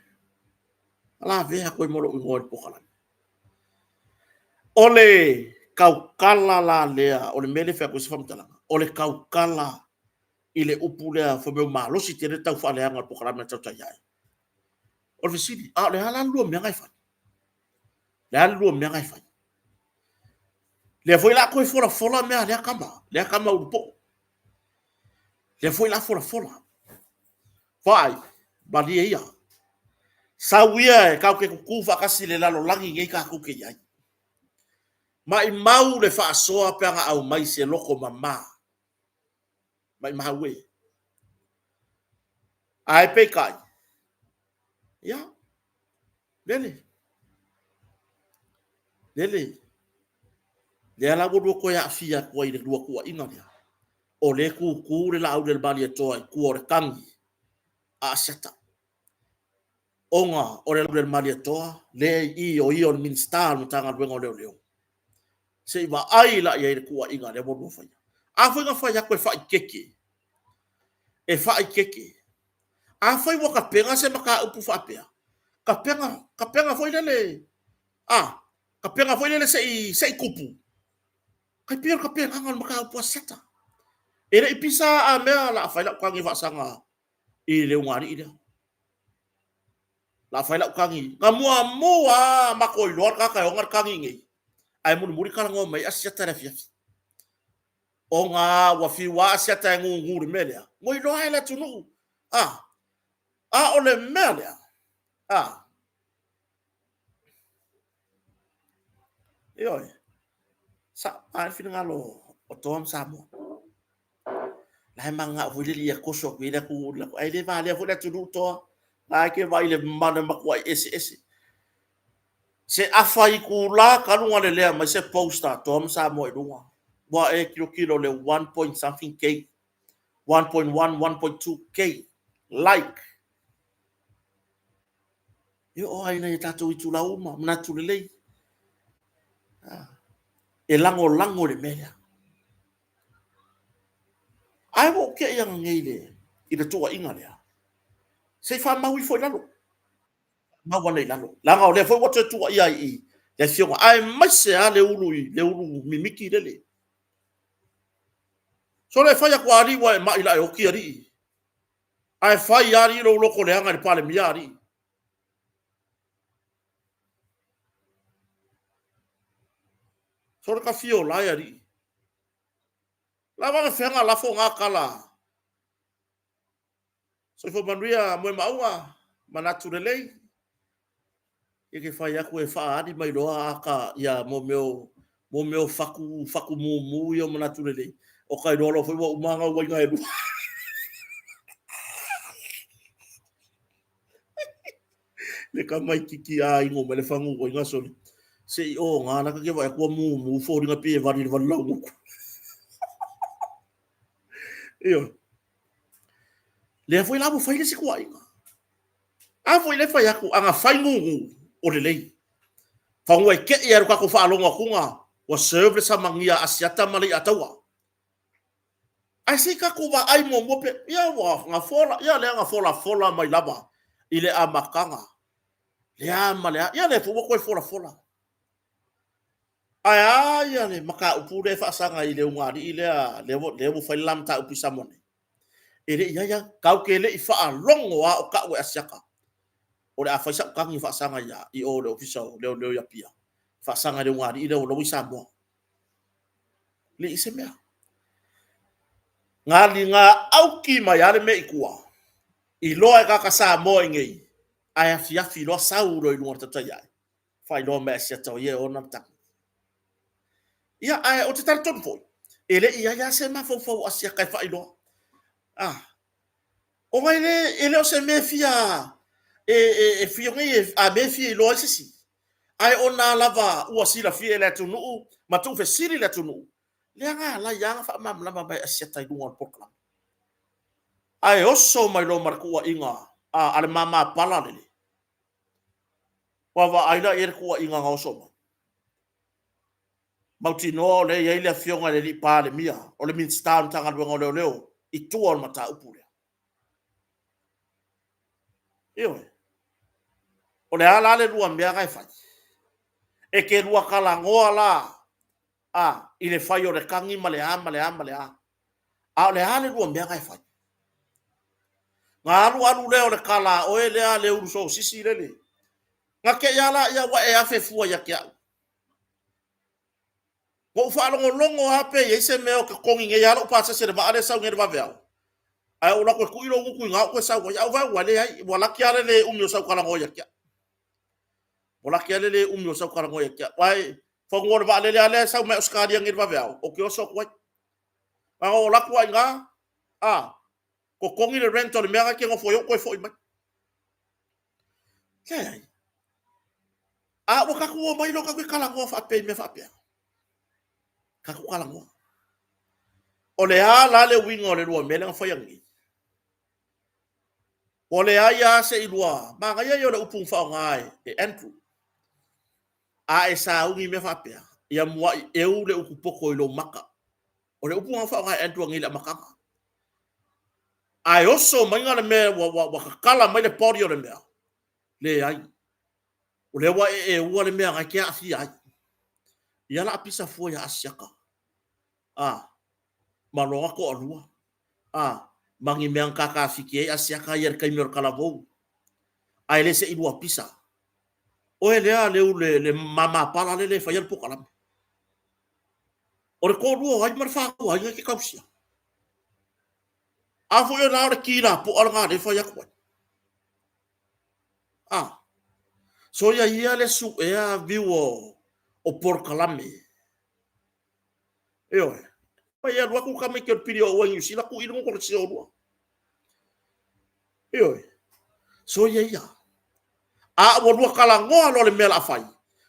Na lavea atu ai ma lou igoa i le polokalame. O le tautala la lea, o le mea lea e fai atu ai se faamatalaga, o le tautala i le upu lea fai mai ua malosi tele le taufaaleaga o le polokalame a Tautai Ae. O le fesili, a o le a la le lua mea na e fai? O le a le lua mea na e fai? Lea foi o le a toe folafola mea a lea tama, lea tama ulupou. Lea foi o le a folafola. Vaai, malie ia. Sau ia e tatou te tutu faatasi i le lalolagi lenei tatou te i ai. Maimau le faasoa pe ana aumai i se loto mama. Maimau e. Ae peitai, ia, lele, lele, lea la ua lua toe aafia atu ai i le lua tuuaiga lea, o lea e tutu le Laaulialemalietoa i tua o le tagi a Asiata, ona o le Laaulialemalietoa lea e i i, o ia o le Minisita o le Matagaluega o Leoleo. Se i vaai la i ai i le tuuaiga lea ua lua faia. A foi na fai atu e faaeteete, e faaeteete. Afai ua tapena se mataupu faapea, tapena, tapena foi lele, a, tapena foi lele se i tupu, tai pei o le tapenaga o le mataupu a Asiata. E le i pisa a mea o le a fai lau tagi faasaga i le ulugalii lea. O le a fai lau tagi, na muamua lava matou iloa le tagata e ona le tagi i inei, ae mulimuli talanoa mai ai Asiata i le afiafi. Ona ua fiu lava Asiata e gugu i le mea lea, ua iloa e le atunuu. A, a o le mea lea, a, ioe, sao lava le finagalo o Toa ma Samoa. La e mananao foi le alii ia toso atu i ai le atunuu, ae le valea foi le atunuu Toa. La e te vaai i le matuai eseese. Se afa itula talu ona lelea mai se post a Toa ma Samoa i luga, ua e tilotilo i le one point something K, 1.1, 1.2K like. E oo lava i nai a tatou itulau uma, manatu lelei, e lagolago i le mea lea. Ae ua ou te i ananei i le tuuaiga lea, se i faamau ifo i lalo, faamau ane i lalo, leaga o lea foi ua toe tuuaia ai i i le afioga, aemaise lava le ulu, le ulu mimiti lele. Sole, e fai atu lava alii ua e mai o le a e oti alii. Ae fai lava alii lou loto leaga i le Palemia alii. Sole ta fia ola e alii. La faafefea ona lafo na tala? Soifua manuia Moemauga, manatu lelei. Ia ke fai atu e faaali mai loa ata ia mo mea mo mea o fatu fatu mumu ia o manatu lelei. O ka iloa loa foi ua uma ona uaiga e lua. Le tamaititi a ino mai le fagu uaiga sole. Se i o ngā la ke vaai atu ua mumu foliga pei e vali i le vali laugutu. Ioe. Lea foi la ua fai le isi tuuaiga. A foi lea fai atu, a na fai gugu, o lelei. Fanua e tei ai lo tatou faalogo atuga, ua serve le samania a Asiata ma Leiataua. Ae se i tatou vaai muamua pe, ia ua na fola, ia lea na folafola mai lava i le amataga. Le a ma le a, ia lea foi ua toe folafola. Ae a ia le mataupu lea e faasaga i le ulugalii lea, lea ua, lea ua fai le la mataupu i Samoa nei? E le i i ai lava, tatou te le i faalogo lava o tau e Asiata o le a fai sau tagi e faasaga ia, i o i le Ofisa o Leoleo i Apia, faasaga i le ulugalii lea ua laua i Samoa. Le i se mea. Galiga auki mai lava le mea i tua, iloa e tagata Samoa i inei, ae afiafi loa sau loa i luga o le tautai ae, faailoa mai e Asiata o ia e ona le tagi. Ia, ae ou te talitonu foi, e le i i ai lava se mafaufau o Asiata e faailoa. Ah, ona e le, e le o se mea e fia, e, e, e fia nei, a mea e fia iloa ai se isi. Ae ona lava ua silafia e le atunuu ma tuufesili le atunuu, lea na ala ai lava ona faamalamalama mai e Asiata i luga o le polokalame. Ae oso mai loa ma le tuuaiga a le mama pala lele. Ua vaai la i ai i le tuuaiga na oso mai. Mautinoa o lea e i ai le Afioga i le Palemia, o le Minisita o le Matagaluega o Leoleo i tua o le mataupu lea. Ioe. O le a la le lua mea na e fai? E te lua talanoa la a, i le fai o le tagi ma le a ma le a ma le a, a o le a le lua mea na e fai? Na alu alu lea o le tala a oe lea le Ulusolosisi lele, na te i lava lea ua e afe fua ia te au. Na ou faalogologo lava pe i ai se mea o totogi nei lava lou pasese i le vaa lea e sau nei i le vaveao, ae ou alu atu e tui lou gutu i ina ou toe sau ai. Ae ou vaai atu, e leai, ua laki lava le le umi o sau talanoa ia te au. Ua laki lava le le umi o sau talanoa ia te au. Aua semeamanu o le vaalele lava lea e sau mai Ausetalia nei i le vaveao, ou te oso atu ai. Na ona ou alu atu lava i ina, a, totogi le rent o le mea la e te nofo ai ou toe foi mai. Leai. A ua tatou omai loa tatou te talanoa faapea i mea faapea. Tatou talanoa. O le a la le uiga o le lua mea lea na fai ananei? Ua leai lava se i lua... Manaia ia o le upu na faaaoga e Andrew. A e sauni i mea faapea, ia muai eu le utu poto i lou mata. O le upu lena na faaaoga e Andrew ananei i le amataga. Ae oso mai le mea ua tatala mai le body o le mea, leai. O lea ua e eua le mea na e te aafia ai. Ia la a pisa fua ia Asiata. A, ma lona toalua. A, ma ni mea na tatasiki ai Asiata ia i le taimi o le talavou. Ae le se i lua pisa. Oe lea Leu le mama pala lele e faia le polokalame. O le toalua o ai ma le fanau a ai na e te tausia? A foi la o le ki lapoa lena lea e fai atu ai. A, soia ia le suea viu o polokalame. Ioe. Pai e alu atu tamaiti o le pili o ua i Niu Sila, tui le gutu o le sio olua. Ioe. Soia ia. A ua lua talanoa loa le mea o le a fai,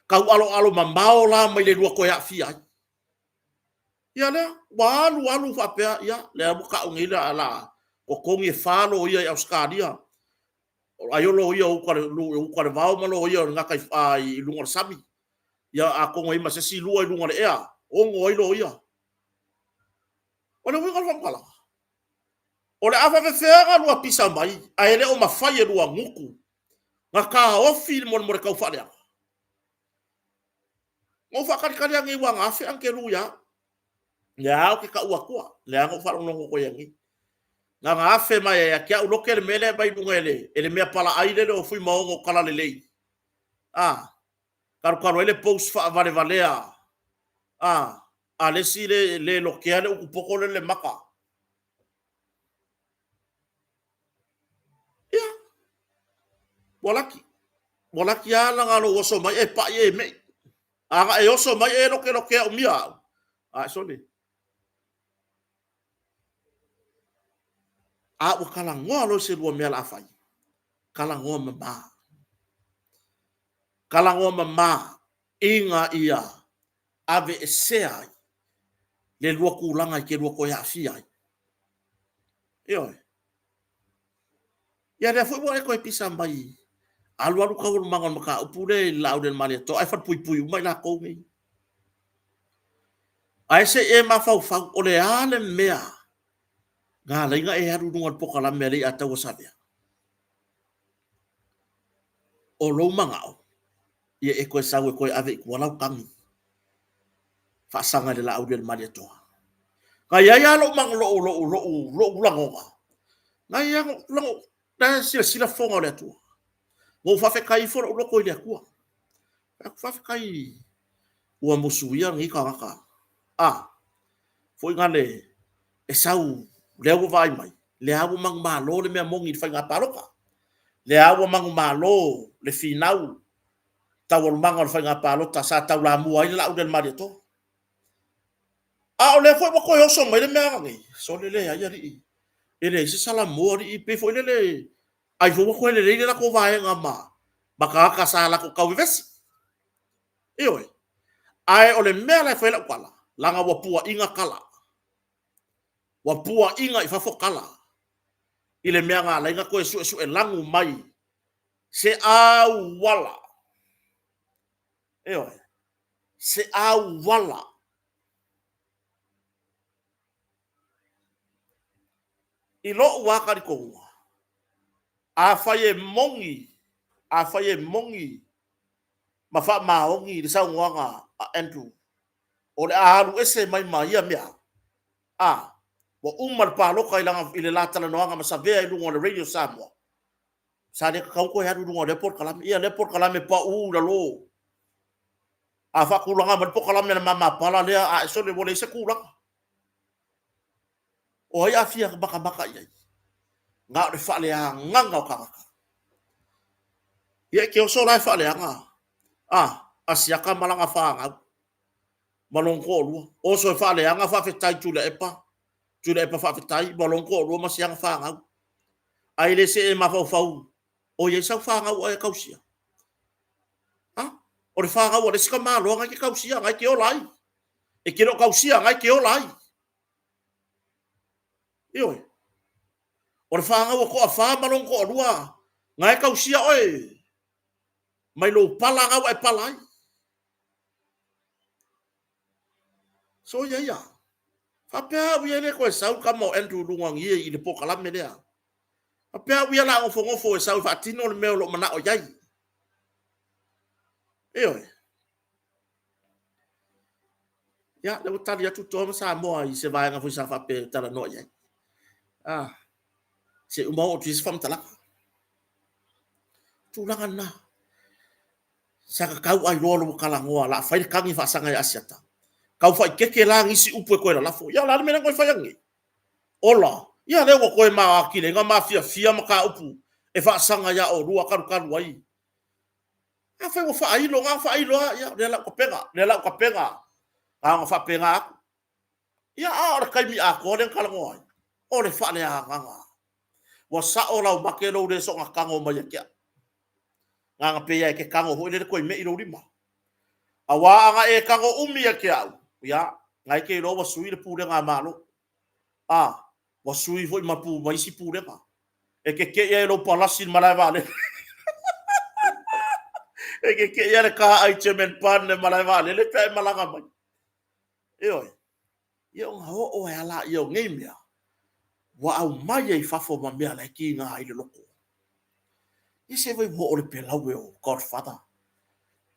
taualoalo mamao la mai le lua toe aafia ai. Ia lea, ua alu alu faapea, ia, lea ua tau nei o le a totogi e 4 loia i Ausetalia. Ai o loia o uta i le vao ma loia o le gatai i luga o le sami. Ia atonu e i ai ma se isi 2 i luga o le ea, 6 ai loia. O le uiga o le faamatalaga, o le a faapefea ona lua pisa mai ae le o mafai e lua gutu na taofi le mea tau faaleaga? Na ou faatalitali lava nei ua na afe Agelu ia au. Lea lava ou te tau atua, lea na ou faalogologo atu ai nei. Na na afe mai ia te au lote le mea lea e aumai i luga e le mea palaai lele o Fuimaono Talalelei. A, talutalu ai le post faavalevalea a, a le isi le, le lotea le utu poto lele le maka. Ia, ua laki. Ua laki lava na lou oso mai e pai e mei. A na e oso mai e lokelokea umia au. A, sole. A ua talanoa loa i se lua mea o le a fai, talanoa mama. Talanoa mama ina ia aveesea ai le lua tulaga e te lua toe aafia ai. Ioe. Ia lea foi ua e toe pisa mai alualu taualumaga o le mataupu lea i le Laaulialemalietoa ae falepuipui uma i latou nei. Ae se i e mafaufau, o le a le mea na ala ai ona e alu i luga o le polokalame a Leiataua Savea? O lou manao, ia e toe sau e toe ave i tua lau tagi faasaga i le Laaulialemalietoa. Na i ai lava lou, lou, lou, lou, lou lagona, na i ai lava, na e silasila fofoga o le Atua. Na ou faafetai ifo lou loto i le Atua. Faafetai ua musuia lenei tagata. A, foi na le, e sau, lea ua vaai mai, lea ua manumalo le mea moni i le faiga palota. Lea ua manumalo le finau taualumaga o le faiga palota sa taulamua ai le Laaulialemalietoa. A o lea foi ua toe oso mai le mea nei, sole leai alii, e leai se Salamua alii, pei foi lele, ai foi ua toe lelei le latou vaega ma tagata sa latou tau vevesi. Ioe. Ae o le mea la e fai lau tala, leaga ua puaina tala. Ua puaina i fafo tala i le mea na ala ai ona toe suesue lanu mai se auala. Ioe. Se auala I lou lava talitonuga, afai e moni, afai e moni ma faamaoni le saunoaga a Andrew o le a alu ese mai ma ia mea, a, ua uma le palota i le la talanoaga ma Savea i luga o le Radio Samoa, sa le tatau ona toe alu i luga o lea polokalame. Ia lea polokalame pau i lalo. A faatulaga mai le polokalame a le mama pala lea, a, sole ua leai se tulaga. O ai a fia matamata i ai? Na o le faaleagaga o tagata. Ia e te oso la e faaleaga a Asiata ma lana fanau ma lona toalua. Oso e faaleaga faafetai Tuilaepa, Tuilaepa faafetai ma lona toalua ma si ana fanau. Ae le see mafaufau o i ai sau fanau o e tausia. A, o le fanau a le isi tamaloa na e te tausia, na e te ola ai. E te le o tausia, na e te ola ai. Ioe. O le fanau a toafa ma lona toalua, na e tausia oe mai lou pala na ua e pala ai. Soia ia. Faapea au ia e le toe sau le tama o Andrew i luga i le polokalame lea. Faapea au ia o le a nofonofo e sau e faatino le mea o lo o manao i ai. Ioe. Ia, lea ua tali atu Toa ma Samoa i se vaega foi sa faapea e talanoa i ai. Ah, se uma oo atu i ai se faamatalaga. Tulaga lena. Sa tatau ailoa lou talanoa, la fai le tagi faasaga ia Asiata. Tau faaitete la nisi upu e toe lalafo. Ia o le a le mea lea na toe fai atu nei? Ola, ia lea ua toe atili ai ona mafiafia mataupu e faasaga ia oulua talutalu ai. Afai ua faailo, na ona faailo lava, ia lea la ua tapena, lea la ua tapena, na ona faapena atu. Ia, a o le taimi atoa lea na talanoa ai, o le faaleagaga. Ua sao lau make lou le soona tago mai ia te au. Na ona pei lava e te tago foi lele toe me'i lou lima. Aua ana e tago umi ia te au, ia, na e te iloa ua sui le pulega a Malo. A, ua sui foi ma, pu, ma isi pulega. E keke'i ai lou palasi i le malae vaalele. E keke'i ai le ka ai German Pan le malae vaalele pe a e malaga mai. Ioe. Ia ona oo ai lava lea o nei mea, ua aumai ai i fafo ma mea la e tiga ai le loto. Ia se vai ua oo le pelaue o Godfather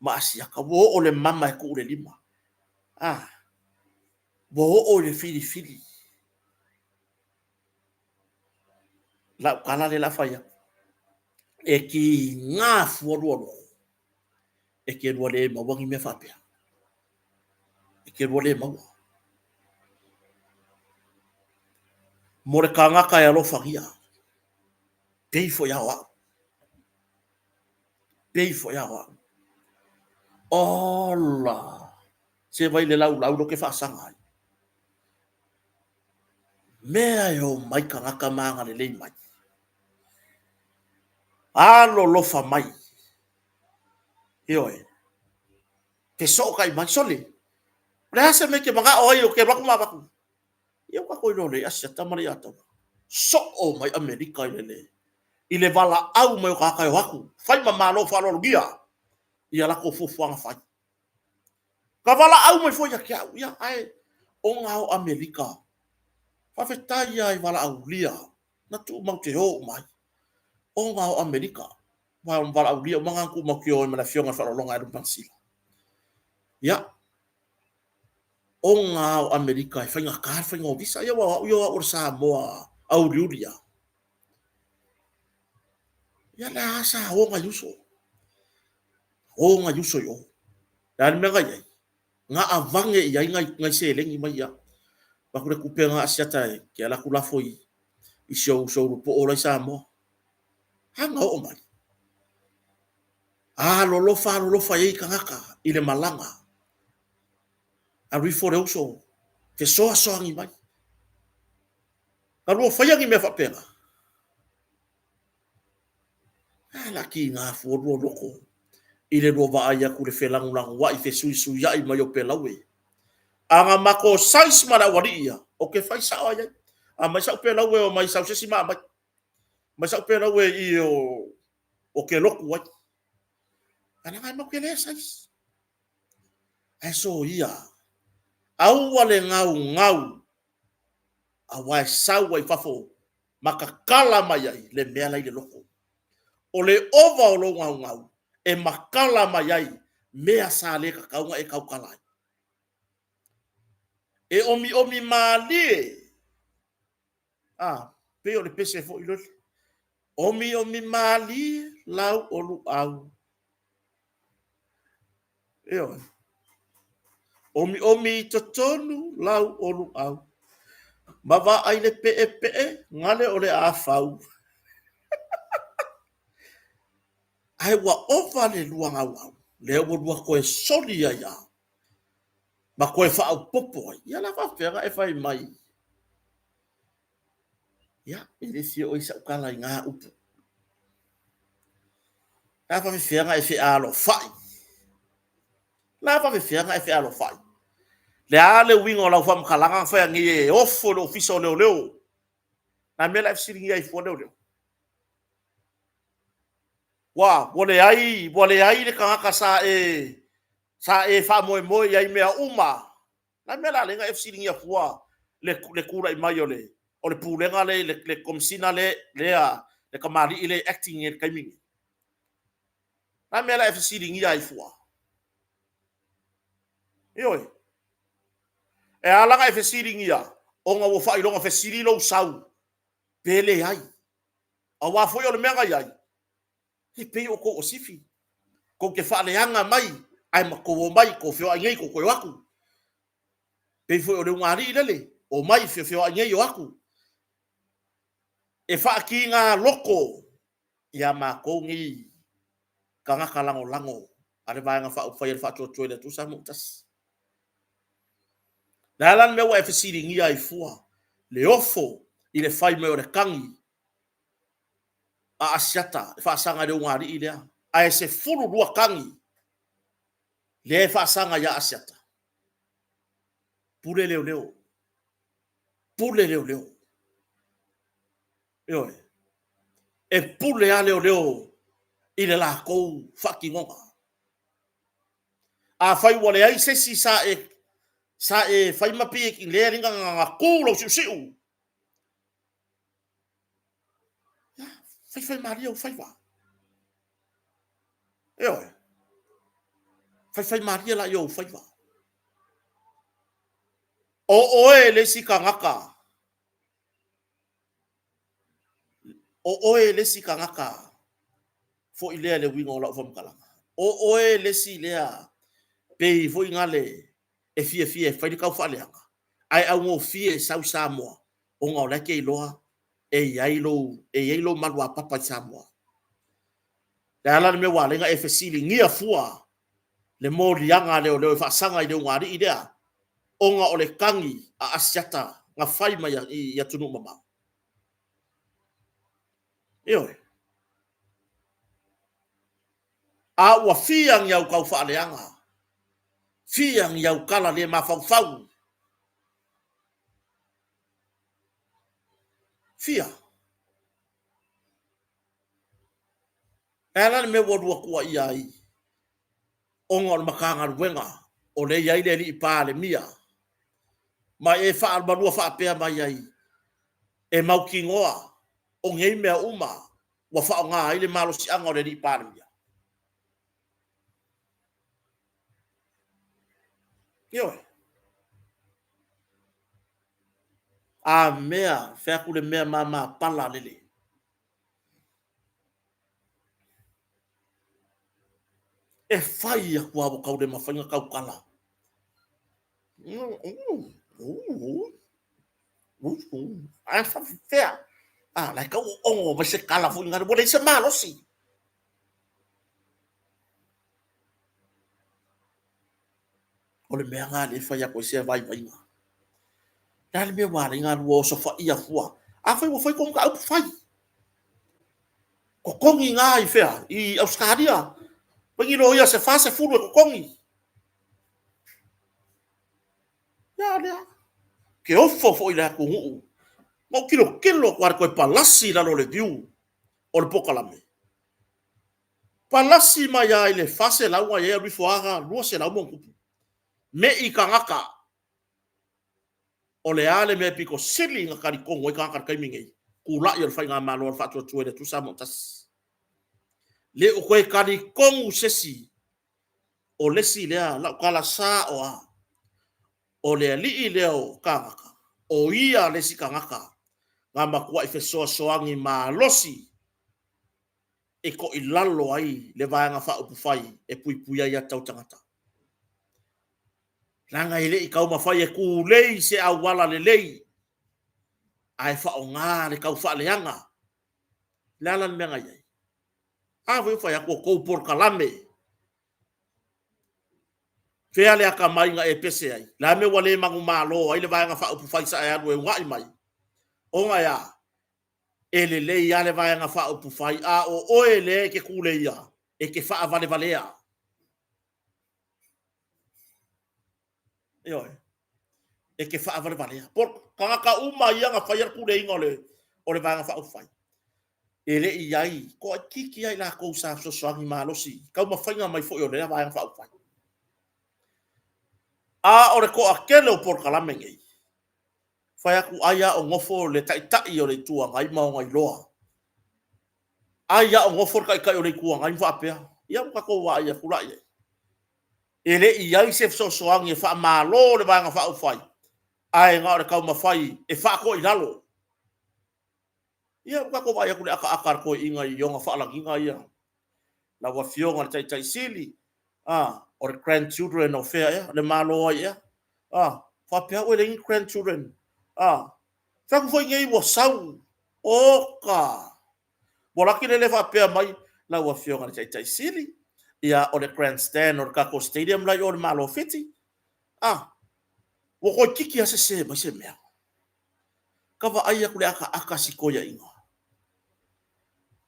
ma Asiata, ua oo le mama e tuu le lima. Ah, ua oo i le filifili. Lau tala lea la fai atu. E kiga fua lua loto. E te lua le maua ni mea faapea. E te lua le maua. Mo le tagata e alofagia, pei foi a o au. Pei foi a o au. Ola! Se vai le laulau lo ke faasaga ai. Mea e o mai tagata ma agalelei mai. Alolofa mai. Ioe. Fesootai mai, sole. O le a se mea e te manao ai o te alu atu ma avatu? Ia ua tatou iloa lelei Asiata ma le Iataua. Soo mai Amerika i le le i le valaau mai o tagata e o atu, fai ma malo faaaloalogia ia latou fuafuaga fai. Ka valaau mai foi ia te au, ia ae ona o Amerika. Faafetai lava i valaaulia na tuumau te o uma ai. Ona o Amerika. Valaaulia uma na tuumau te o ai ma le afioga i le Faaaloaloga Edward Mansilla. Ia, ona o Amerika e faigata le faiga o visa. Ia aua o au ia o au o le Samoa auliuli lava. Ia la sa o nai uso. O nai uso i o. Le a le mea na i ai? Na avane i ai nai, nai seleni mai ia. Avatu le tupe na Asiata e ke ala atu lafo i, i si ou uso ulupo'o la i Samoa. A na oo mai. Alolofa, alolofa i ai tagata i le malaga. Alu ifo le uso, fesoasoani mai. Na lua faia ni mea faapena? A la kiga fua lua loto. I le lua vaai atu i le felagolagoai fesuisuiai mai o Pelaue. A na matou size ma le aualii ia, ou te fai sao lava i ai. Aumai sau Pelaue e omai sau se isi maa mai. Aumai sau Pelaue i i ou te lotu ai. Ae leaga matou te le size. Ae soia, aua le gaugau aua e sau ai i fafo ma tatala mai ai le mea la i le loto. O le ova o lou gaugau e matala mai ai mea sa le tatau ona e tautala ai. E omiomi malie, a, pei o le pese foi lele, omiomi malie lau oluau. Ioe. Omiomi i totonu lau oluau. Ma vaai le peepee gale o le a fau. Ae ua ova le lua gaugau, lea ua lua toe soli ai lava ma toe faaopoopo ai. Ia o le a faapefea ona e fai mai? Ia, e le fia oo i ai sau tala i na upu. O le a faapefea ona e fealofai? O le a faapefea ona e fealofai? O le a le uiga o lau faamatalaga na fai atu nei e ofo i le Ofisa o Leoleo? O le a le mea o le a e fesiligia ai fua leoleo? Ua, ua leai, ua leai le tagata sa e, sa e faamoemoe i ai i mea uma. O le a le mea o le a ala ai ona e fesiligia fua le, le tulai mai o le, o le pulega lea, le, le komesina lea, lea, le tamalii lea e acting i le taimi lenei? O le a le mea o le a e fesiligia ai fua? Ioe. E ala ona e fesiligia, ona ua faailoga fesili lou sau pe leai. Aua foi o le mea na i ai, e pei o outou o sifi. Tou te faaleaga mai, ae matou omai, tou feoai nei, tou toe o atu. Pei foi o le ulugalii lele, omai feofeoai nei, o atu. E faatiga loto ia matou nei tagata lagolago a le Vaega Faaupufai a le Faatuatua i le Atua Samoa ua Tasi. O le a la le mea ua e fesiligia ai fua le ofo i le fai mai o le tagi a Asiata e faasaga i le ulugalii lea, ae 12 tagi lea e faasaga ia Asiata? Pule leoleo. Pule leoleo. Ioe. E pule lava leoleo i le latou faatinoga. Afai ua leai se isi sa e, sa e fai ma pei e lea na, na tu lou siusiu, ia, faifai malie ou faiva. Ioe. Faifai malie laia o ou faiva. O oe le isi tagata O oe le isi tagata foi lea le uiga o lau faamatalaga. O oe le isi lea pei foi gale e fiafia e fai le taufaaleaga, ae augofie e sau i Samoa ona o la e te iloa e i ai lou, e i ai lou maluapapa i Samoa. Le a la le mea ua ala ai ona e fesiligia fua le moliaga a leoleo e faasaga i le ulugalii lea, ona o le tagi a Asiata na fai mai i atunuu mamao? Ioe. A ua fia ni au taufaaleaga, fia ni au tala le mafaufau, fia. E a la le mea ua lua tuuaia ai ona o le Matagaluega o lea e i ai le alii Palemia ma e faamalua faapea mai ai e mautinoa o nei mea uma ua faaaoga ai le malosiaga o le alii Palemia? Ioe. A mea, fai atu le mea mamapala lele. E fai atu lava ua tau le mafai ona tautala. Ae faapefea? A, la e tau oogo mai se tala foi lea, ua leai se malosi. O le mea lena lea e fai atu ai se vaivaiga. Le a le mea ua ala ai ona lua osofaia fua? Afai ua fai tou mataupu, fai. Totogi na i fea? I Ausetalia. Fai ni loia se 40 e totogi. Ia lea. Ke ofo foi le atunuu. Ma ou tilotilo atu lava i le toe palasi i lalo o le view o le polokalame. Palasi mai lava i le 400 na i ai alu ifo lava 200 ma ona tupu. Me'i tagata. O le a le mea pito sili ona talitonu ai tagata i le taimi lenei? Tulai o le Faigamalo a le Faatuatua i le Atua Samoa ua Tasi. Le o toe talitonu se isi o le isi lea lau tala sao lava, o le alii lea o tagata, o ia le isi tagata na matuai fesoasoani malosi e toilalo ai le Vaega Faaupufai e puipuia aia tatau a tagata. Leaga e le i taumafai e tulei se auala lelei, ae faaaoga le taufaaleaga. O le a la le mea na i ai? A foi ua fai atu o tou polokalame. Fea le atamai na e pese ai? O le a le mea ua le manumalo ai le Vaega Faaupufai sa e alu e uunai mai? Ona e a? E lelei lava le Vaega Faaupufai, a o oe lea e te tuleia, e te faavalevalea. Ioe. E te faavalevalea. Po tagata uma ia na faia le tuleiga o le Vaega Faaupufai, e le i i ai, toaitiiti lava i latou sa fesoasoani malosi i taumafaiga mai foi o lea Vaega Faaupufai. A o le toatele o polokalame nei, fai atu ai lava o nofo le Taitai o le Itu Agai ma ona iloa, ai lava o nofo le Taitai o le Itu Agai ma faapea, ia ua tatou vaai atu la i ai. E le i i ai se fesoasoani e faamalo le Vaega Faaupufai, ae na o le taumafai e faatoilalo. Ia ua tatou vaai atu i le akaaka a le toeaina i ona faalagiga ia. Lau Afioga i le Taitai Sili, a, o le grandchildren o fea ea, le Malo ai ea. A, faapea au e leai ni grandchildren. A, fai atu foi nei ua sau, oka! Ua laki le le faapea mai, lau Afioga i le Taitai Sili, ia o le grandstand o le tatou stadium la i o i le Malo o Fiti. A, ua toeitiiti lava sese mai se mea. Ka vaai atu i le akaaka a si toeaina.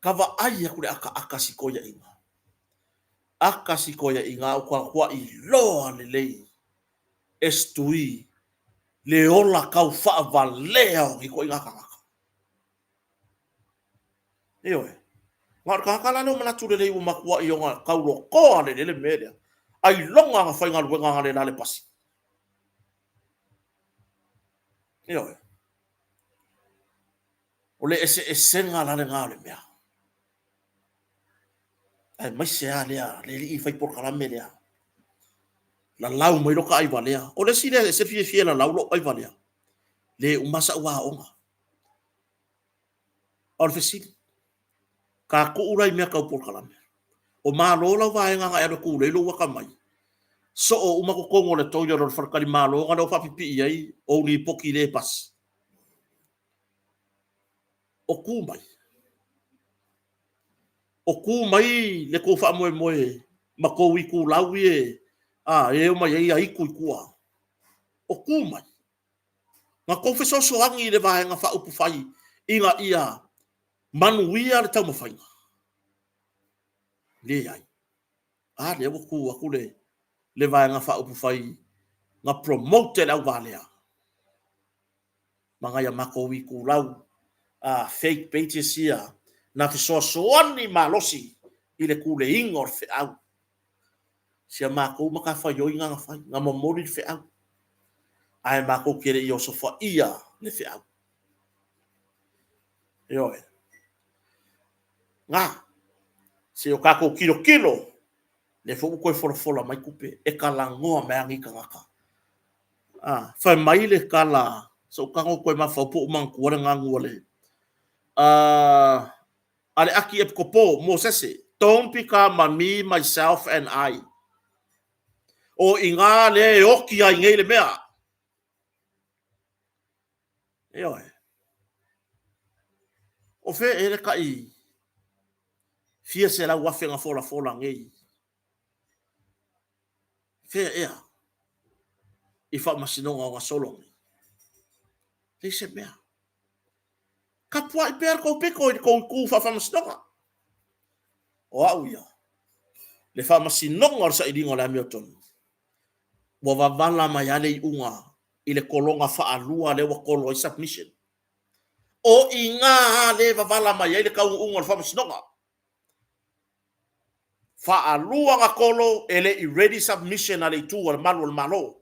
Ka vaai atu i le akaaka a si toeaina. Aka si toeaina a ua matuai iloa lelei e Stui le ola tau faavalea o nei ituaiga tagata. Ioe. Na o le tagata la lea ua manatu lelei ua matuai ona taulotoa lelei le mea lea. Ailoga na faigaluega analeila le pasi. Ioe. O le eseesega la lena o le mea. Aemaise lava lea, le alii fai polokalame lea. Lalau mai lota aivalea. O le isi lea e ese le fiafia e lalau lou aivalea. Le uma sau aoga. A o le fesili, ta tuu la i mea tau polokalame. O Malo lau vaega na e alu e tulei lou atamai, soo uma totonu o le toilet o le faletalimalo na lea ua faapipii ai ou lipoti le pasi. O tu mai. O tu mai le tou faamoemoe ma tou itulau ia e omai ai aitu i tua. O tu mai. Na tou fesoasoani i le Vaega Faaupufai ina ia manuia le taumafaiga? Leai. A lea ua tu atu le, le Vaega Faaupufai na promote e le auvalea ma nai a matou itulau a fake pages ia na fesoasoani malosi i le tuleiga o le feau. Si a matou matafaioi na na fai, na momoli le feau, ae matou te le i osofaia le feau. Ioe. Na, se o tatou tilotilo, lea foi ua toe folafola mai tupe e talanoa mai lava nei tagata. Ah, fai mai le tala, se i ou tago toe mafaufau po o ou manatua le ganu a le, a le Akiepikopo, Mosese, Don't become a me, myself and I. O i ina lea e oti ai nei le mea. Ioe. O fea ea le tai fia 100,000 na folafola nei? Fea ea i faamasinoga o gasolo nei? Leai se mea. Tapuai pea le tou pito i le tou itu faafaamasinoga. O au ia. Le faamasinoga o le sailiga o le amiotonu, ua vavala mai lava le iuga i le kologa faalua lea ua kolo ai submission. O i ina lava lea e vavala mai ai le taunuuga o le faamasinoga. Faalua ona kolo e le i ready submission a le itu a le malu o le Malo.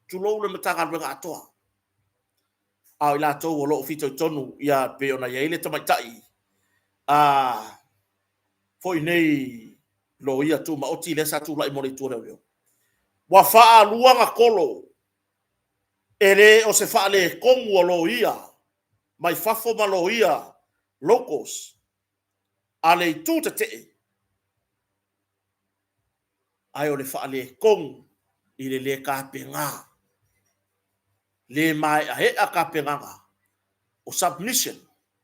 Tulou le Matagaluega atoa. A o i latou o lo o fitoitonu ia pei ona i ai le tamaitai a foi nei loia tumaoti lea sa tulai mo le itu a leoleo. Ua faalua ona kolo, e le o se faaletonu o loia mai fafo ma loia locals a le itu tetee, ae o le faaletonu i le le tapena, le maeaea tapenaga o submission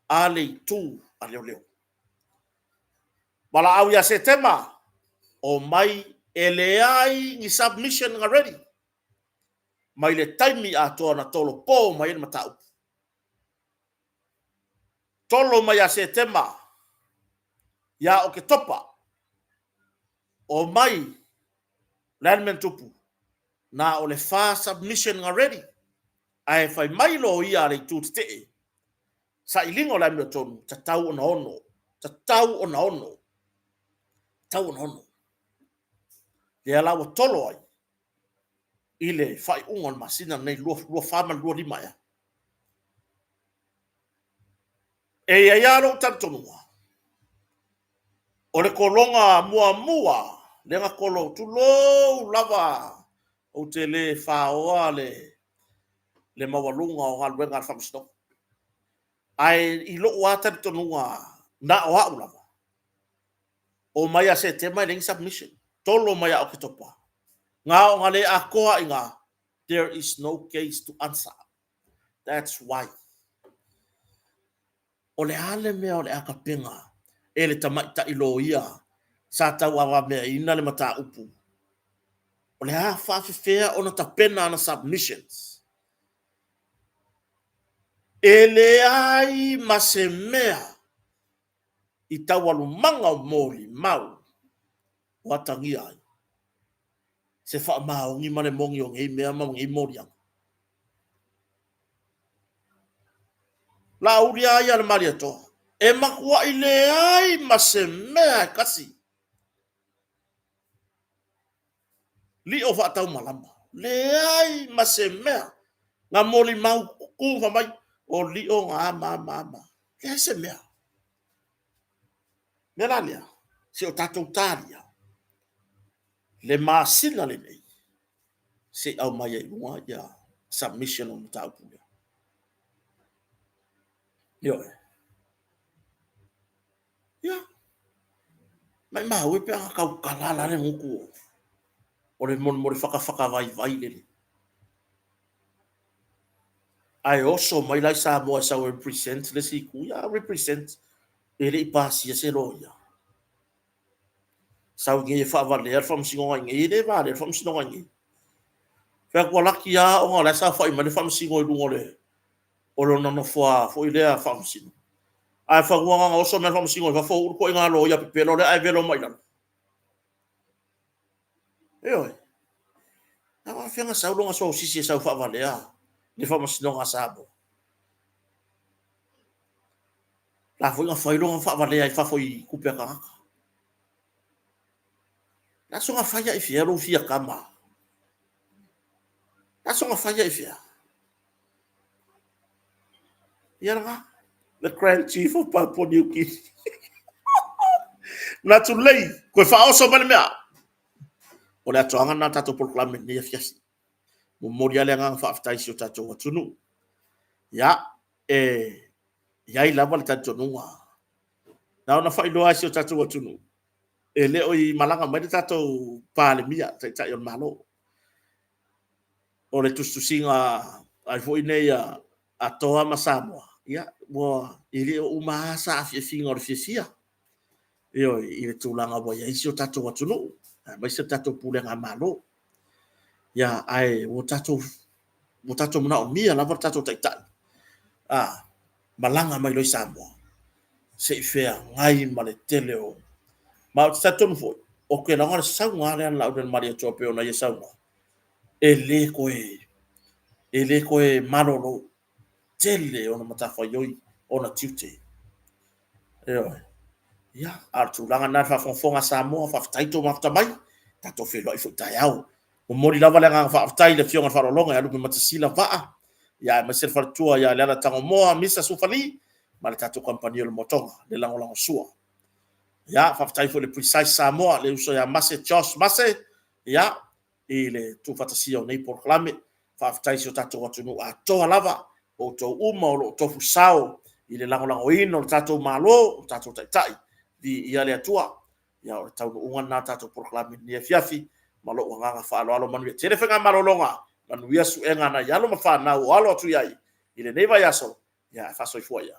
a le itu a leoleo. Valaau ia Setema, omai, e leai ni submission na ready mai le taimi atoa na tolopo mai ai le mataupu. Tolo mai ia Setema, ia Oketopa, omai, o le a le mea na tupu? Na o le 4 submission na ready, ae fai mai loia a le itu tetee, sailiga o le amiotonu, tatau ona 6, tatau ona 6, tatau ona 6. Lea la ua tolo ai i le faaiuga o le masina lenei, 24 ma le 25 ea. E i ai lava lou talitonuga, o le kologa muamua lea na kolo, tulou lava, ou te le faoa le maualuga o galuega a le Faamasinoga. Ae i lou lava talitonuga na o au lava, omai ia Setema e leai ni submission, tolo mai ia Oketopa, na ona le atoa lava i ina, there is no case to answer. That's why. O le a le mea o le a tapena e le tamaitai loia sa tauavameaina le mataupu? O le a faafefea ona tapena ana submissions? E leai ma se mea i taualumaga o molimau o atagia ai se faamaoni ma le moni o nei mea ma nei moliaga. Laauli lava ia a le Malietoa, e matuai leai ma se mea e tasi. Lio faataumalama, leai ma se mea na molimau tu fai mai, o lio na a ma a ma a. Leai se mea. O le mea la lea, se i o tatou talia le masina lenei se i aumai ai i luga ia submission o le mataupu lea. Ioe. Ia, maimau e pe ana tautala la le gutu o le mo le fatafata vaivai lele. Ae oso mai la i Samoa e sau e represent le isi itu, ia represent, e le i pasia se loia. Sau nei e faavalea le faamasinoga i inei, e le valea le faamasinoga i inei. Fai atu ua laki lava ona o la e saofai mai le faamasino i luga o le o lona nofoa foi lea faamasino. Ae fanua na ona oso mai le faamasino i fafo, uu le ituaiga loia pepelo lea ae velo mai i lalo. Ioe. A faafefea ona sau lona sosisi e sau faavalea le faamasinoga a Samoa? La foi na fai lona faavalea i fafo i tupe a tagata. La soga fai ai fea lou fia tama? La soga fai ai fea? Ia lena, the Grand Chief of Papua New Guinea. Manatu lelei, koe faaoso mai le mea. O le atoaga lena o le tatou polokalame i lenei afiafi. Momoli lava le agaga faafetai i si o tatou atunuu. Ia, e i ai lava le talitonuga. Na ona faailoa i si o tatou atunuu, e le o i malaga mai le tatou Palemia, Taitai o le Malo. O le tusitusiga ai foi nei a Toa ma Samoa, ia, ua, e le o uma lava saafiafiga o le fiafia. Ioe, i le tulaga ua i ai si o tatou atunuu, aemaise le tatou pulega Malo. Ia, ae ua tatou, ua tatou manaomia lava le tatou taitai, a, malaga mai loa i Samoa, se i feagai ma le tele o Ma ou te talitonu foi, o ke laga le sauga lea a le Laaulialemalietoa pei ona ia saunoa, e le toe, e le toe malolo tele ona matafaioi, ona tiute. Ioe. Ia, a o le tulaga lena i le faafogafoga a Samoa, faafetai tou mafuta mai, tatou feiloai foi taeao. Momoli lava le agaga faafetai i le Afioga i le Faaaloaloga ia Lupematasila Vaa, ia aemaise le faletua ia Leala Tagomoa Misa Sufali ma le tatou kamupani o le Motoga, le lagolagosua. Ia, faafetai foi i le Precise Samoa, le uso ia Mase Josh Mase, ia, i le tuufaatasia o nei polokalame. Faafetai i si o tatou atunuu atoa lava, outou uma o lo o tofu sao i le lagolagoina o le tatou Malo, o tatou Taitai, viia le Atua. Ia o le taunuuga lena o le tatou polokalame i lenei afiafi ma lou agaga faaaloalo. Manuia tele faigamalologa, manuia suega a nai alo ma fanau o alo atu i ai i lenei vaiaso, ia ae faasoifua ia.